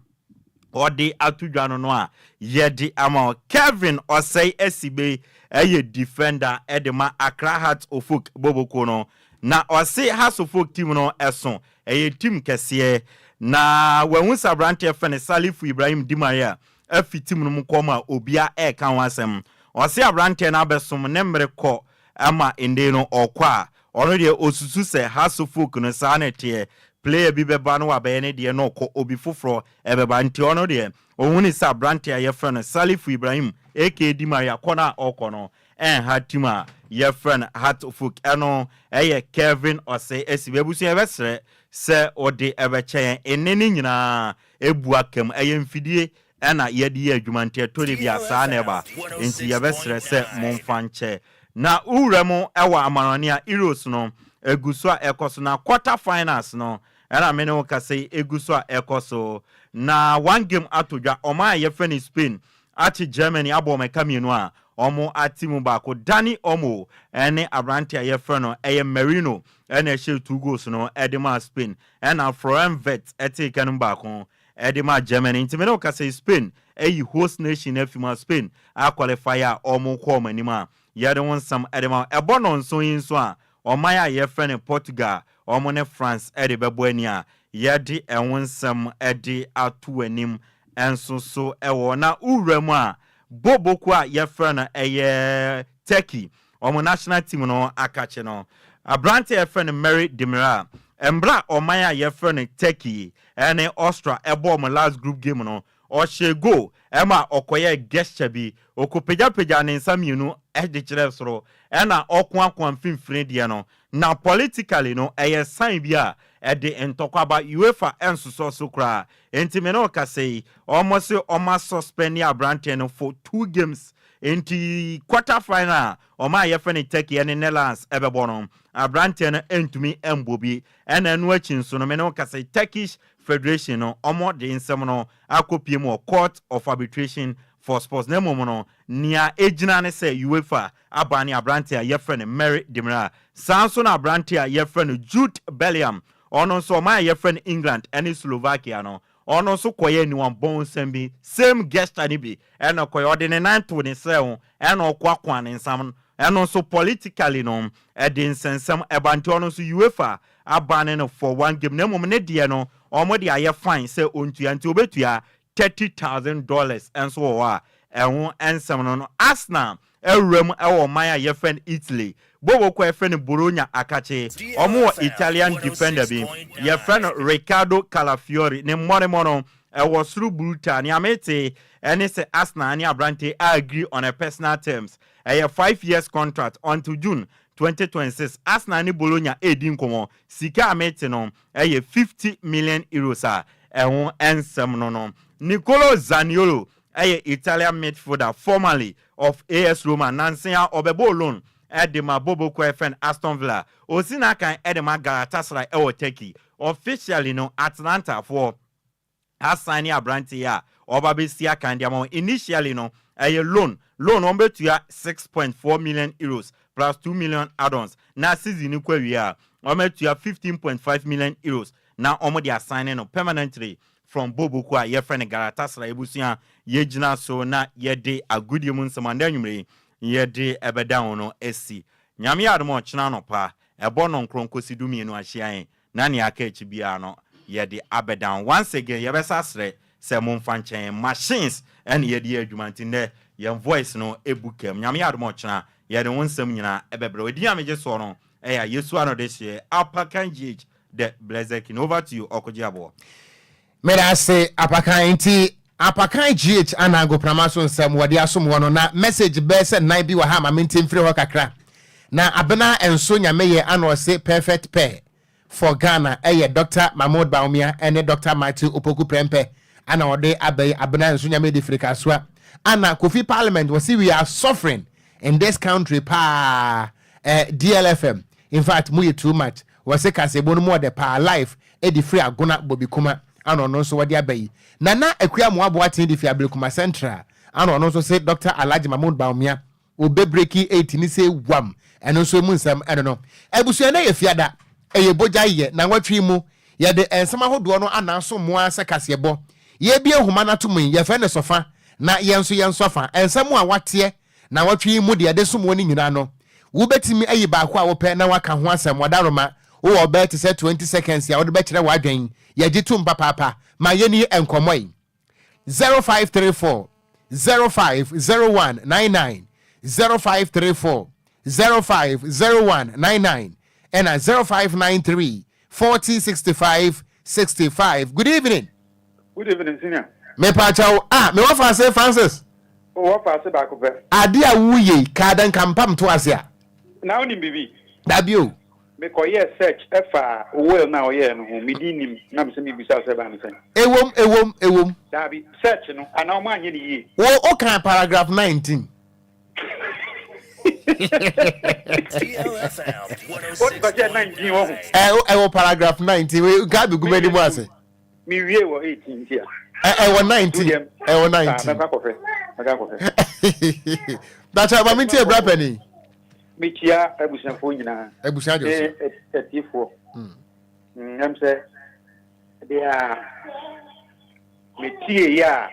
ɔde ato dwa no a yɛde ama. Kevin Osei Assibey ɛyɛ defender ɛde ma Accra Hearts of Oak boboko no, na ɔse Hearts of Oak team no ɛso, ɛyɛ team kɛseɛ, na wɔn sɛ aberanteɛ fɛ no Salifu Ibrahim Dimaria afi team no mu kɔm a obia ɛɛka ho asɛm. Ɔse aberanteɛ no abɛsom ne mmere kɔ ama nde no ɔkɔ a, ɔno deɛ osusu sɛ Hearts of Oak no saa na ɛteɛ, player bi bɛba no wabɛyɛ ne deɛ na ɔkɔ, obi foforɔ ɛbɛba. Nti ɔno deɛ, ohun ne sɛ aberanteɛ a yɛfrɛ no Salifu Ibrahim aka Di Maria kɔ no a ɔkɔ no, ɛnha team a yɛfrɛ no Hearts of Oak. Ɛno ɛyɛ Kevin Osei Assibey. Abusua, yɛbɛsrɛ sɛ ɔde ɛbɛkyɛ yɛn ɛne ne nyinaa ebu akam, ɛyɛ mfidie ɛna yɛde yɛ adwuma, nti ɛtɔ de bi a saa na ɛba, nti yɛbɛsrɛ sɛ momfa nkyɛ. Na wura mu ɛwɔ amanɔne a, Euros no egu so a ɛkɔ so, na quarter finals no ɛna me ne wo kasa yi egu so a ɛkɔ so, na one game ato dwa. Ɔman a yɛfrɛ no Spain akye Germany abɔ ɔmo ɛka 2 a ɔmo ate mu baako. Dani Olmo ɛne aberante a yɛfrɛ no ɛyɛ Merino ɛna ɛhyɛ two goals no ɛde ma Spain, ɛna Florian Wirtz ɛte ka no baako ɛde ma Germany. Nti me ne wo kasa yi, Spain ɛyi host nation afi mu a Spain aqualify a ɔmo kɔ ɔmo anim a yɛde ho nsɛm ɛde ma. Ɛbɔ nɔnson yi nso a, ɔman a yɛfrɛ no Portugal, ɔmo ne France ɛde bɛbɔ ani a yɛde ɛho nsɛm ɛde ato anim ɛnso so ɛwɔ. Na wura mu a, boboko a yɛfrɛ no ɛyɛ Turkey, ɔmo national team no akakye no, aberante a yɛfrɛ no Merih Demiral, mmerɛ a ɔman a yɛfrɛ no Turkey ɛne Austria ɛbɔ ɔmo last group game no, ɔhyɛ goal ɛma ɔkɔyɛ gesture bi, ɔkɔpagyapagya ne nsa 2 ɛde kyerɛ soro ɛna ɔkoakoa mfimfini deɛ no. Na politically no, ɛyɛ sign bi a ɛde ntɔkwa ba. UEFA ɛnsosɔ so koraa, nti me ne ɔkasa yi, ɔmo se ɔmo asuspend aberanteɛ no for two games. Nti quarter final a ɔmo a yɛfrɛ no Turkey ɛne Netherlands ɛbɛbɔ no, aberanteɛ no ɛntumi ɛmbɔ bi. Ɛna ɛno akyi nso no, me ne ɔkasa yi, Turkish Federation no, ɔmo de nsɛm no akɔpie mu wɔ Court of Arbitration for Sports. Na mmom no, nea egyina ne sɛ UEFA aba ne aberante a yɛfrɛ no Merih Demiral. Saa nso na aberante a yɛfrɛ no Jude Bellingham, ɔno nso ɔman a yɛfrɛ no England ɛne Slovakia no, ɔno nso kɔyɛ niwan bɔn nsɛm bi, same gesture ni bi ɛna kɔyɛ, ɔde ne nan to ne srɛ ho ɛna ɔkoakoa ne nsam. Ɛno nso politically no, ɛde nsɛnsɛm ɛba, nti ɔno nso UEFA aba ne no for one game. Na mmom ne deɛ no, ɔmo de ayɛ fine sɛ ontua, nti obetua $30,000 ɛnso wɔ hɔ a ɛho nsɛm no. Arsenal awura mu ɛwɔ ɔman a yɛfrɛ no Italy, boboko yɛfrɛ no Bologna akakye. Ɔmo wɔ Italian defender bi yɛfrɛ no Riccardo Calafiori, ne mmɔremɔ no ɛwɔ soro brutal. Nea mete ɛne sɛ Arsenal ne aberante agree on a personal terms, ɛyɛ 5 years contract until June 2026. Arsenal ne Bologna edi nkɔmɔ, sika a mete no ɛyɛ €50 million a ɛho nsɛm no. Nicolo Zaniolo ɛyɛ Italian midfielder formerly of AS Roma. Nansen a ɔbɛbɔ loan ɛde ma boboko FN Aston Villa, osi n'akan ɛde ma Galatasaray ɛwɔ Turkey. Officially no, Atalanta foɔ asan ne aberante a ɔba bɛsi akan de ama wɔn. Initially no, ɛyɛ loan, wɔn bɛtua €6.4 million plus 2 million add-ons, na season ni kɔ awie a, wɔn atua €15.5 million na wɔn de asan no permanently from boboko a yɛfrɛ no Galatasaray. Ebusua, yɛgyina so na yɛde agodie mu nsɛm anda anwummerɛ yi yɛde ɛbɛda ho no asi. Nyame yɛ adom a ɔkyena anɔpa ɛbɔ nɔnkorɔn kɔsi dumienu ahyia yɛn na nea aka akyi biara no yɛde abɛdan. Once again yɛbɛsa asrɛ sɛ momfa nkyɛ yɛn. Machines ɛna yɛde yɛ adwuma nti nnɛ yɛn voice no ɛbu kam. Nyame yɛ adom a ɔkyena yɛde wo nsɛm nyinaa ɛbɛbrɛ wo. Edin a megye soɔ no ɛyɛ Ayesua no dehyeɛ Apakan GH the Blessed King. Over to you Ɔkogye Aboɔ. Meda ase Apakan. Nti Apakan GH ana agoprama so nsɛm wɔde asom wɔ no na message bɛyɛ sɛ nan bi wɔ ha ma mente mfiri hɔ kakra. Na Abena Nso Nyame yɛ ana ɔse perfect pair for Ghana ɛyɛ Doctor Mahmood Bawumia ɛne Doctor Matthew Opoku Prempeh ana ɔde aba yi. Abena Nso Nyame de firi Kasoa ana Kofi Parliament wɔse we are suffering in this country paa eh, DLFM in fact mo yɛ too much wɔse kaseɛbɔ no mu ɔdɛ paa life de firi Agona Bobikuma ana ɔno nso wɔde aba yi. Nana Akua Amoah Boateng de firi Ablekuma Central ana ɔno nso se Doctor Alhaji Mahmood Bawumia ɔbɛ breki eight ne se wam ɛno nso emu nsɛm ɛno no. Abusua nɛ yɛ fiada ɛyɛ bogya yɛ nanwɔtwe yi mu yɛde nsɛm ahodoɔ no ana aso mo ara sɛ kaseɛbɔ yɛbie nhoma no ato mu yi yɛfrɛ no sɔfa na yɛn nso yɛn sɔfa nsɛm a wateɛ Nnawɔtwe yi mu deɛ yɛde som wo no nyinaa no, wobɛtumi ayi baako a wopɛ na woaka ho asɛm. Wadaroma, wowɔ ɔbɛyɛ te sɛ 20 seconds a wode bɛkyerɛ w'adwene. Yɛgye tom papaapa. Ma yɛnni nkɔmmɔ yi. 0534 05 01 99 0534 05 01 99 ɛna 0593 40 65 65. Good evening. Good evening, senior. Mepakyɛw, ah, me wɔfa ase Francis. O wɔfa ase baako pɛ. Ade a woyɛ yi, kaa dɛ nka mpam to ase a. Na wonim biribi? Dabi o. Mekɔyɛɛ search ɛfa will no a ɔyɛɛ no ho, me din nnim, na mesɛ mebisa wo sɛ ɛbaa no sɛn. Ewom, ewom, ewom. Dabi, search no, anaa ɔmo anyɛ no yie? Wo, wokaa paragraph 19. Wode 19 wɔ ho. Ɛwɔ paragraph 19, wei nka abɛgu m'anim ase. Me wie wɔ 18 nti a. Ɛwɔ 19, ɛwɔ 19. Mɛka kɔfɛ, mɛka kɔfɛ. Dakyɛ ma mentie bra panin. Mekyia abusuafoɔ nyinaa. Abusua dwo so. Atiefoɔ. Ɛm sɛ deɛ a metie yɛ a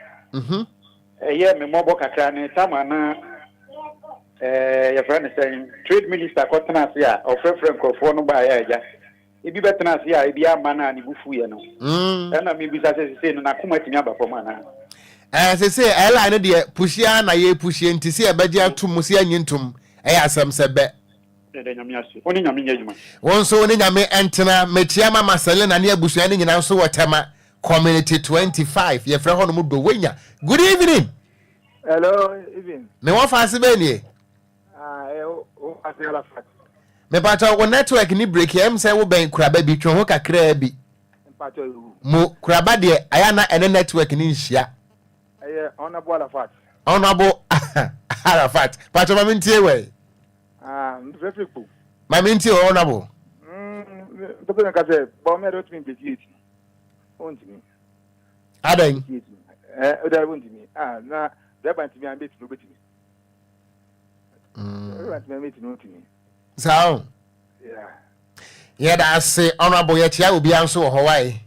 ɛyɛ me mmɔbɔ kakra ne tam ana yɛfrɛ no sɛn trade minister kɔtena ase a ɔfrɛfrɛ nkurɔfoɔ no baeɛ a agya ebi bɛtena ase a ebi amma no a ne bo fuiɛ no ɛna mebisa sɛ sesei no n'akoma atumi aba fam anaa? Ɛɛ sesei airline no deɛ puhyia na yɛpuhyia nti sɛ yɛbɛgye atom sɛ yɛnnye ntom ɛyɛ asɛm sɛ bɛ. Yɛda Nyame ase. Wo ne Nyame nyɛ adwuma. Wo nso wo ne Nyame ntena. Mekyia Mama Selina ne abusua no nyinaa nso wɔ Tema Community 25. Yɛfrɛ hɔ nom Dowenya. Good evening. Hello, evening. Me wɔ faase bɛn nie? Ah, eh, wo ase Arafat. Mepakyɛ wo network ni break ɛm sɛ wo bɛn kuraba bi twe ho kakraa bi. Mpakyɛ yo. Mo kuraba deɛ ayɛ na ɛne network ni nhyia. Ɛyɛ Honorable Arafat. Honorable Arafat. Pakyɛ ma mentie wɛ. Ah, mfrɛfrɛ kpo. Ma mentie wɔ Honorable. Mpɛsɛ nka sɛ bɔ me ɛdɛ otumi break it. Ontumi. Adɛn? Eh, ɔdɛ ontumi. Ah, na driver ntumi a mbetumi obetumi. Saa o. Yɛda ase honorable yɛkyia obiara nso wɔ hɔ wae.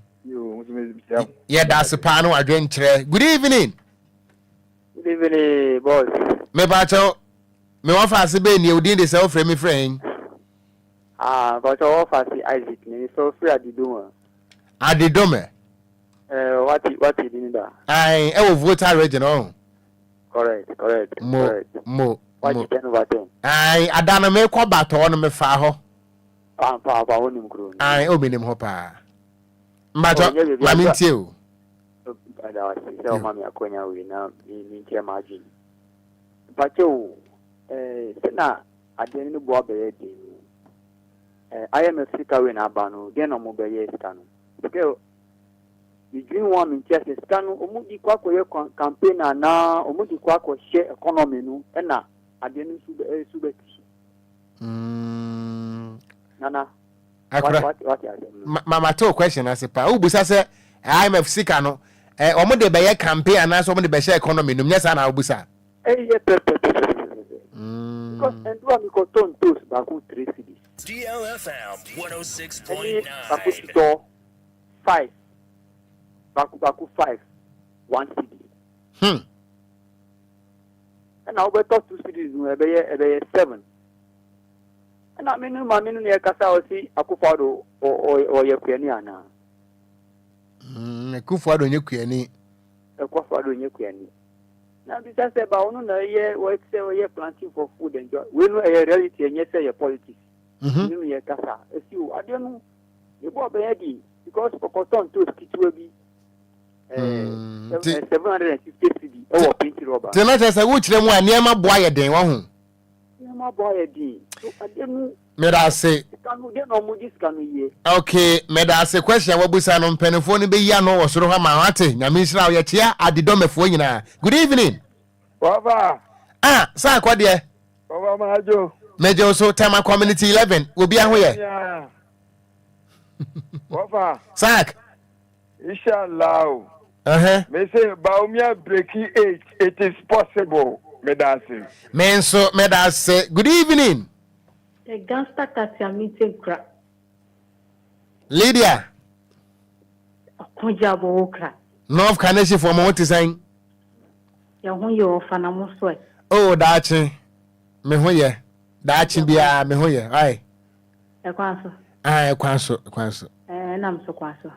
Yɛda ase paa no wadwenkyerɛ. Good evening. Good evening boss. Mepakyɛw me wɔfa ase bɛn nie odin de sɛ wofrɛ me frɛ hen? Ah, mpakyɛw wɔfa ase Isaac ne sɛ wofrɛ Adidome. Adidome. Eh, wate wate din da. Ae, ɛwɔ Volta region ɔho. Correct, correct, Mo, correct. mo, mo. Wagye 10 over 10. Ae, ada no mekɔ Batɔɔ no mefaa hɔ. Ampa, ampa, wonim kuro no. Ae, o menim hɔ paa. Oh, Mbatɔ, nyɛ baabi ma a mentie o. Ɛda wo ase sɛ Yo. woma me akwanya wei na me menkyerɛ m'adwene. Mpakyɛ o, eh, sɛ na adeɛ no ne boa bɛyɛ den no, eh, IMF sika wei na aba no, deɛ na ɔmo bɛyɛ sika no? Sika Medwene ho a mente aseɛ. Sika no ɔmo de kɔ akɔyɛ campaign anaa ɔmo de kɔ akɔhyɛ economy no ɛna adeɛ no nso ɛso bɛte so. Mm. Nana. Akora. Wate wate asɛm no. Ma ma to question ase pa. Wobusa sɛ IMF sika no eh, ɔmo de bɛyɛ campaign anaasɛ ɔmo de bɛhyɛ economy no mu nyɛ saa na wobusa. Ɛyɛ pɛpɛpɛpɛpɛpɛ. Because ɛndu a mekɔtɔ ntos baako 3 cedis. DLFM Ɛne baako 106.9. shitɔ 5 baako baako 5 1 cedi. Ɛna wobɛtɔ 2 cedis no ɛbɛyɛ ɛbɛyɛ 7. Ɛna me ne maame no na yɛkasa a ɔse Akufo Addo ɔyɛ kuani anaa? Mm, Akufo Addo nyɛ kuani. Akufo Addo nyɛ kuani. Na bisa sɛ ba ɔno na ɛyɛ wɔsɛ ɔyɛ planting for food and joy. Wei no ɛyɛ reality ɛnyɛ sɛ yɛ politics. Mm-hmm. Ne no yɛ kasa. Esi o adeɛ no ne bɔ ɔbɛyɛ di because ɔkɔtɔ ntoos ketewa bi. Mm, 750 cedi ɛwɔ paint rubber. Te na kyerɛ sɛ wokyerɛ mu a nneɛma boa yɛ den wahu. Nneɛma bɔ ayɛ den. So adeɛ no. Meda ase. Sika no deɛ na wɔn gye sika no yie. Okay, meda ase. Question a wabusa no mpanimfoɔ no bɛyi ano wɔ soro hɔ ama wo ate. Nyame nhyira wo. Yɛkyea adedɔmɛfoɔ nyinaa. Good evening. Wɔfa. Ah, saa akɔ deɛ. Wɔfa maajo. Megye wo so Tema Community 11. Obi aho yɛ. Wɔfa. Sack. Inshallah o. Uh-huh. Me se Bawumia breaking eight, it is possible. Meda ase. Me nso meda ase. Good evening. The gangster Katia meeting kra. Lydia. Ɔko gya bɔ wo kra. North Kaneshie fo mo ho te sɛn? Yɛ ho yɛ ɔfa na mo so ɛ. Oh daakye me ho yɛ daakye biara me ho yɛ aye. Ɛkwan so. Ah, ɛkwan so, ɛkwan so. Ɛɛ, ɛnam so kwan so.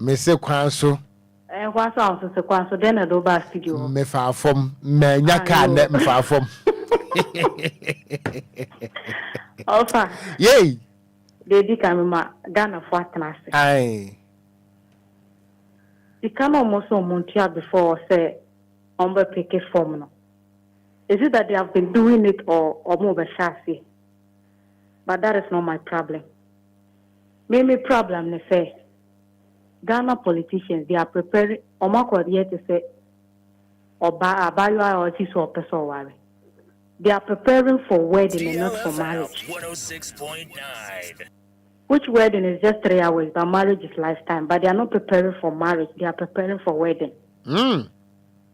Mese kwan so. Ɛɛ, kwan so a nso se kwan so, dɛn na ɛde wo baa studio hɔ? Mefaa fam, manya Ah, kaa yo. nnɛ, mefaa fam. Ɔfa. Yei. Deɛ edi kan mema Ghanafoɔ atena ase. Ae. Sika no a wɔn sɛ wɔn ntua before sɛ wɔn bɛ peke form no, is it that they have been doing it or wɔn rebɛhyɛ aseɛ? But that is not my problem. Me me problem ne sɛ Ghana politicians they are preparing wɔn akɔyɛ te sɛ ɔbaa abaayewa a ɔsi so ɔpɛ sɛ ɔware. They are preparing for wedding and not for marriage. Which wedding is just 3 hours, but marriage is lifetime. But they are not preparing for marriage, they are preparing for wedding.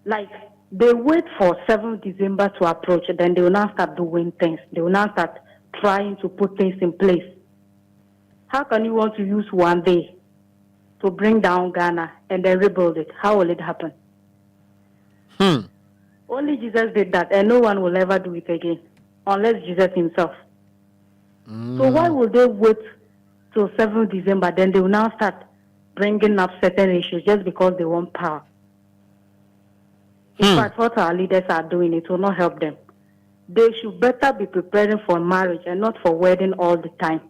Like they wait for 7 December to approach, then they will now start doing things. They will now start trying to put things in place. How can you want to use one day to bring down Ghana and then rebuild it? How will it happen? Only Jesus did that, and no one will ever do it again, unless Jesus himself. So why would they wait till 7 December? Then they will now start bringing up certain issues just because they want power. In fact, what our leaders are doing, it will not help them. They should better be preparing for marriage and not for wedding all the time.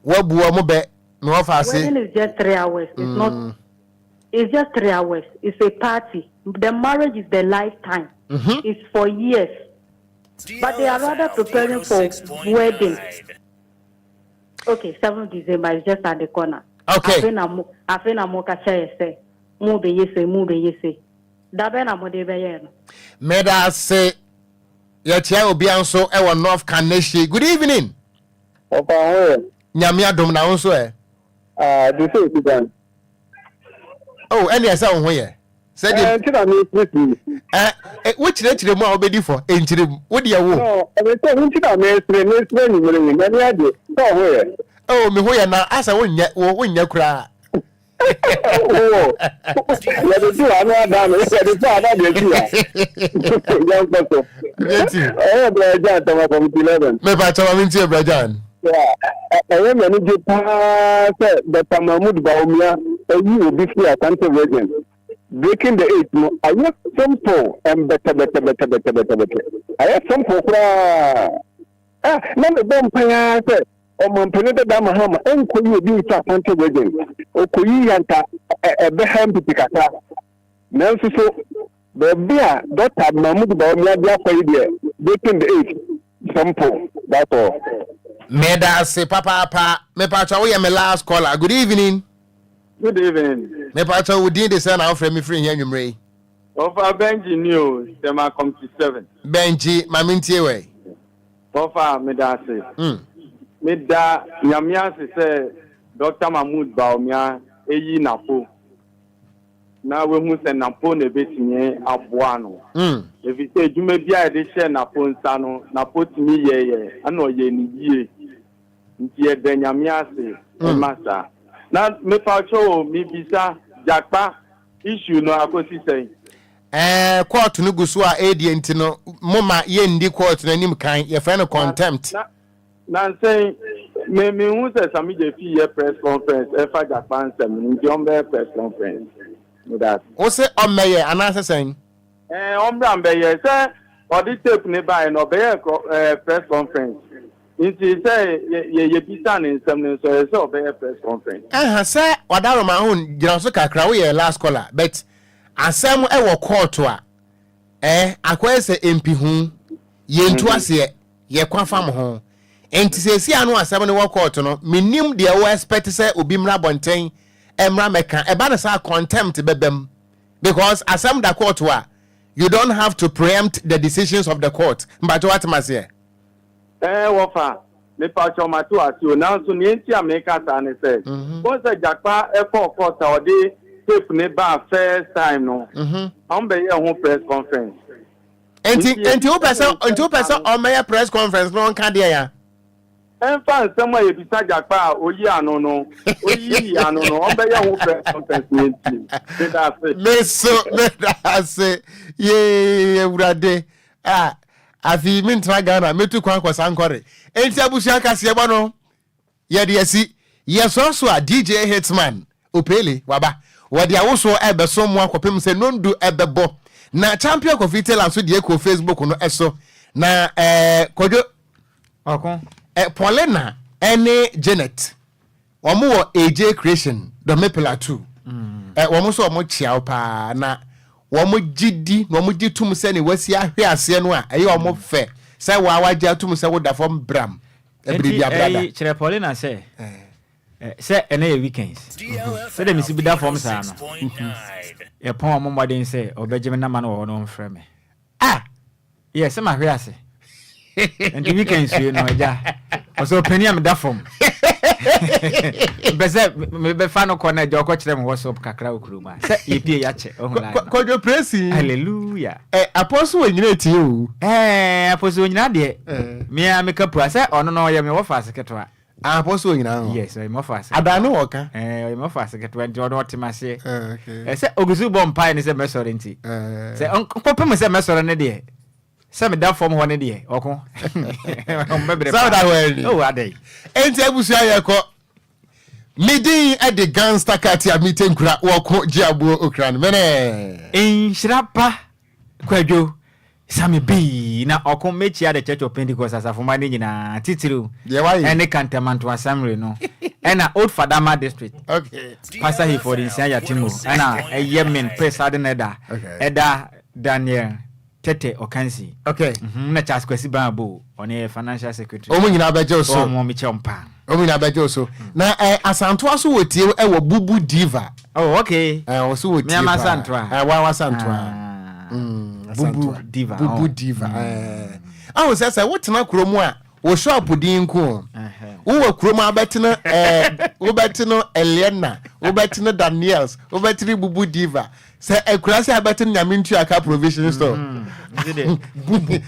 Wabu ɔmo bɛ na wɔfa ase. Wedding is just 3 hours. It's not. It's just 3 hours. It's a party. The marriage is the lifetime. It's for years. But they are rather preparing for wedding. Okay, 7 December is just at the corner. Afei na mo ka kyerɛ yɛ sɛ mo bɛyɛ se mo bɛyɛ se. Dabɛ na mo de bɛyɛ no. Meda ase. Yɛkyia obia nso ɛwɔ North Kaneshie. Good evening. Ɔfa ho yɛ. Nyame adom, na wo nso ɛ? Ah, de sɛ esi dan. Oh, ɛne ɛsɛ wo ho yɛ. Sɛdeɛ Ɛɛ, nti na mi siri. Ɛ ɛ wokyerɛkyerɛ mu a wobɛdi fɔ ɛnkyerɛ mu wo deɛ wo. No, ɛbɛ sɛ nti na mi siri mi siri enyimire yi, n'ani agye sɛ ɔho yɛ. Oh, me ho yɛ na asɛ wonyɛ wo wonyɛ koraa. Wɔ yɛde ti wa ano ada no, yɛde ti ana deɛ ti wa. Yɛn kɔ so. Yɛnti. Ɛyɛ Brɛgyan Tɔmɔ Committee 11. Mepa kyɛw, ma mentie Brɛgyan. Ɛyɛ m'ani gye paa sɛ Dr. Mahmoud Bawumia ayi obi fi Asante Region. Breaking the eight no ayɛ simple and bɛtɛbɛtɛbɛtɛbɛtɛbɛtɛ. Ayɛ simple koraa. Ah, na mebɔ mpaeɛ ara sɛ ɔmampanin dada Mahama ɛnkɔyi obi mfa Asante Region. Ɔkɔyi yanta ɛbɛha mpiti kakra. Nanso so baabi a Dr. Mahmoud Bawumia de akɔ yi deɛ, breaking the eight simple, that's all. Meda ase papaapa. Mepa kyɛw, woyɛ me last caller. Good evening. Good evening. Mepa kyɛw, wo din de sɛ na wofrɛ me firi hia anwummerɛ yi? Wɔfa Benji ni o, Tema Committee 7. Benji, ma mentie wɛ. Wɔfa, meda ase. Meda Nyame ase sɛ Dr. Mahmoud Bawumia eyi Napo. Na wehu sɛ Napo na ebetumi aboa no. Efi sɛ adwuma bi a yɛde hyɛ Napo nsa no, Napo tumi yɛyɛ, ɛna ɔyɛ ne yie. Nti yɛda Nyame ase ɛma saa. Na mepa kyɛw o, mebisa Jakpa issue no akɔsi sɛn? Ɛɛ, court no gu so a ɛredie nti no, moma yɛndi court no anim kan. Yɛfrɛ no contempt. Na Nansa yi, me menhu sɛ Sammy Gyamfi yɛ press conference ɛfa Jakpa nsɛm no nti ɔmbɛyɛ press conference. Meda ase. Wo se ɔmmɛyɛ anaasɛ sɛn? Ɛɛ ɔmbra mbɛyɛ. Sɛ ɔde tape no baeɛ no ɔbɛyɛɛ ɛɛ press conference nti sɛ yɛ yɛbisa no nsɛm no nso ɛsɛ sɛ ɔbɛyɛ press conference. Ɛha sɛ Wadaroma ho gyina so kakra woyɛ last caller but asɛm ɛwɔ court a ɛɛ akɔyɛ sɛ mpihu yɛntu aseɛ yɛkwa fam ho nti seesei ano asɛm no wɔ court no mennim deɛ wo expect sɛ obi mmra abɔnten mmra mɛka ɛba no saa contempt bɛbam because asɛm da court a you don't have to preempt the decisions of the court mpakyɛ woatem aseɛ. Ɛɛ wɔfa, mepakyɛw mate wo ase o, nanso nea enti a meka saa ne sɛ, wohu sɛ Gyakpa kɔɔ court a ɔde tape no baa first time no, wɔn bɛyɛɛ ho press conference. Enti enti wopɛ sɛ enti wopɛ sɛ ɔmmɛyɛ press conference na ɔnka deɛ ya? Ɛmfa nsɛm a yɛbisa Gyakpa a oyi ano no, oyii ano no, ɔmbɛyɛ ho press conference na yɛntie. Meda ase. Me so meda ase yee awurade ah afei mentena Ghana mɛtu kwan kɔ Sankɔre. Enti abusua kaseɛbɔ no Yɛde asi. Yɛsɔre so a, DJ Hitman, Opele, waba. Wɔde awosoɔ rebɛsom mo akɔpem sɛ nondu bɛbɔ. Na Champion Kofi Taylor nso deɛ kɔ Facebook no so. Na eh, Kwadwo. Ɔko. Eh, Paulina ne Janet, wɔn wɔ AJ Creation, Dome Plateau. Eh, wɔn nso wɔn kyea wo paa. Na wɔn gye di na wɔn gye tom sɛ ne wasi ahwe aseɛ no a, ɛyɛ wɔn fɛ sɛ waa wagye atom sɛ woda fam bram. Ɛnti ɛyi kyerɛ Paulina sɛ sɛ ɛnɛ yɛ weekends sɛdeɛ mesi bi da fam saa no yɛpɔn ɔmo mmɔden sɛ ɔbɛgye me nama no wɔ hɔ no ɔmfrɛ me. Ah! Yɛ sɛ mahwe ase. Nti weekends wie no agya ɔsɛ ɔpanin a meda fam. Mpɛ sɛ mebɛfa no kɔ na agya ɔkɔkyerɛ me WhatsApp kakra wɔ kurom a sɛ yɛpie yɛakyɛ ɔhu line no. Kwadwo Presi. Hallelujah. Eh, Apostle onyina etie o. Eh, Apostle onyina deɛ. Eh. Me a meka pua sɛ ɔno no ɔyɛ me wɔfa ase ketewa. Ah, Apostle onyina ho. Yes, ɔyɛ me wɔfa ase. Adan no wɔka. Eh, ɔyɛ me wɔfa ase ketewa nti ɔno ɔte m'aseɛ. Eh, okay. Eh, sɛ ogusu bɔ mpae ne sɛ mɛsɔre nti. Eh. Sɛ nkɔpem sɛ mɛsɔre ne deɛ. Sɛ meda fam hɔ ne deɛ ɔko. Ɔmbɛbrɛ paa. Sɛ woda hɔ ani. Oh, adɛn. Enti abusua yɛkɔ. Me din de Gangsta Kati a mete nkura wɔko gye aboɔ okra no mene. Nhyira pa Kwadwo Sammy B na ɔko mɛkyia The Church of Pentecost asafomma no nyinaa titiriw ɛne Kantamanto Assembly no ɛna Old Fadama District Pastor Hayford Nsia Yatimo ɛna ɛyɛ men presiding elder ɛda Daniel Tete Okansi. Okay. Mm-hmm. Na Charles Kwesi Baabo, ɔno yɛ financial secretary. Wɔn nyinaa bɛgye wo so. Wɔn mekyɛ wɔn paa. Wɔn nyinaa bɛgye wo so. Na eh, Asantoa so wɔ tie wɔ Bubu Diva. Oh, okay. Eh, wɔ so wɔ tie paa. Asantoa. Eh, wa Asantoa. Ah. Bubu Diva. Bubu oh. Diva. Eh. Ahu sɛ sɛ wotena kurom a wo shop din nko o. Wowɔ kurom a wobɛtena eh, wobɛtena Eliana, wobɛtena Daniels, wobɛtena Bubu Diva. Sɛ akura sɛ abɛte no nyame ntua ka provision store. Mm-hmm. Bubu.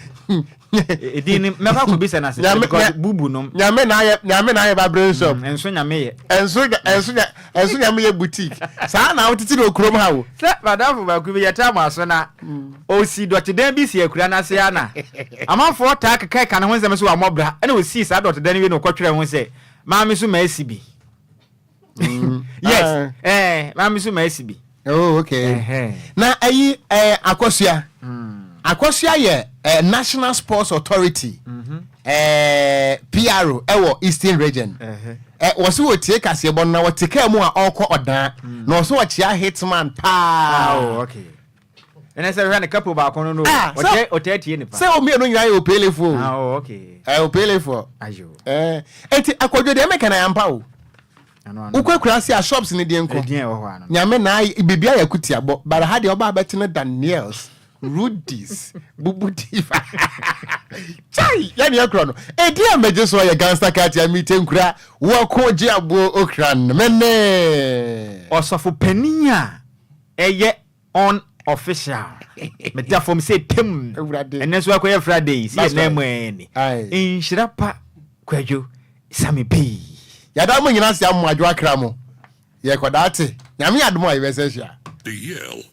Edin ni mɛkɔ akɔ bisa na sɛ because bubu nom. Nyame na ayɛ nyame na ayɛ ba brain shop. Mm, nso nyame yɛ. Nso nso nso nyame yɛ boutique. Saa na wotete no okurom ha o. Sɛ madamfo baako bi yɛtra mo aso na osi dɔtedan bi si akura n'ase ana. Amanfoɔ taa keka ka ne ho nsɛm so wɔ amɔbra ɛna osii saa dɔtedan no wie na ɔkɔtwerɛ ho sɛ maame so ma asi bi. Mm. yes ah. eh, maame so ma asi bi. Oh, okay. Uh -huh. Na ayi eh, Akosua. Mm. Akosua yɛ eh, National Sports Authority. Mm -hmm. eh, PRO ɛwɔ Eastern Region. Uh -huh. eh, wɔsi wɔtie kaseɛbɔ no na wɔte kaa mu a ɔrekɔ ɔdan mm. na wɔsɛ wɔkyea hitman paa. Oh, okay. Ɛnɛ sɛ hwɛ ne couple baako no no. Ah, ɔtɛ ɔtɛ tie nipa. Sɛ wɔn mmienu nyinaa yɛ opelefoɔ. Ah, oh, okay. Ɛ opelefoɔ. Ayo. Ɛɛ eti akɔdwo deɛ mɛka na yampa o. Wokɔ akura ase a shops ne deɛ nko. Ɛdeɛ wɔ hɔ ano. Nyame na biribi ayɛ kutiabɔ. Bara ha deɛ ɔba abɛte no Daniels, Rudy's, Bubu Diva. Chai, yɛne yɛkorɔ no. Ɛdi a mɛgye so yɛ gangster cat a mete nkura wɔko gye aboɔ okran mene. Ɔsɔfo panin a ɛyɛ unofficial meda fam sɛ tem ɛnɛ nso akɔyɛ Friday yi sɛ yɛ nan mu ɛni nhyira pa kwadwo same pii. Yɛda mo nyina ase amoadwo akra mo yɛkɔda ate nyame adom a yɛbɛsɛ hyia. The Yale.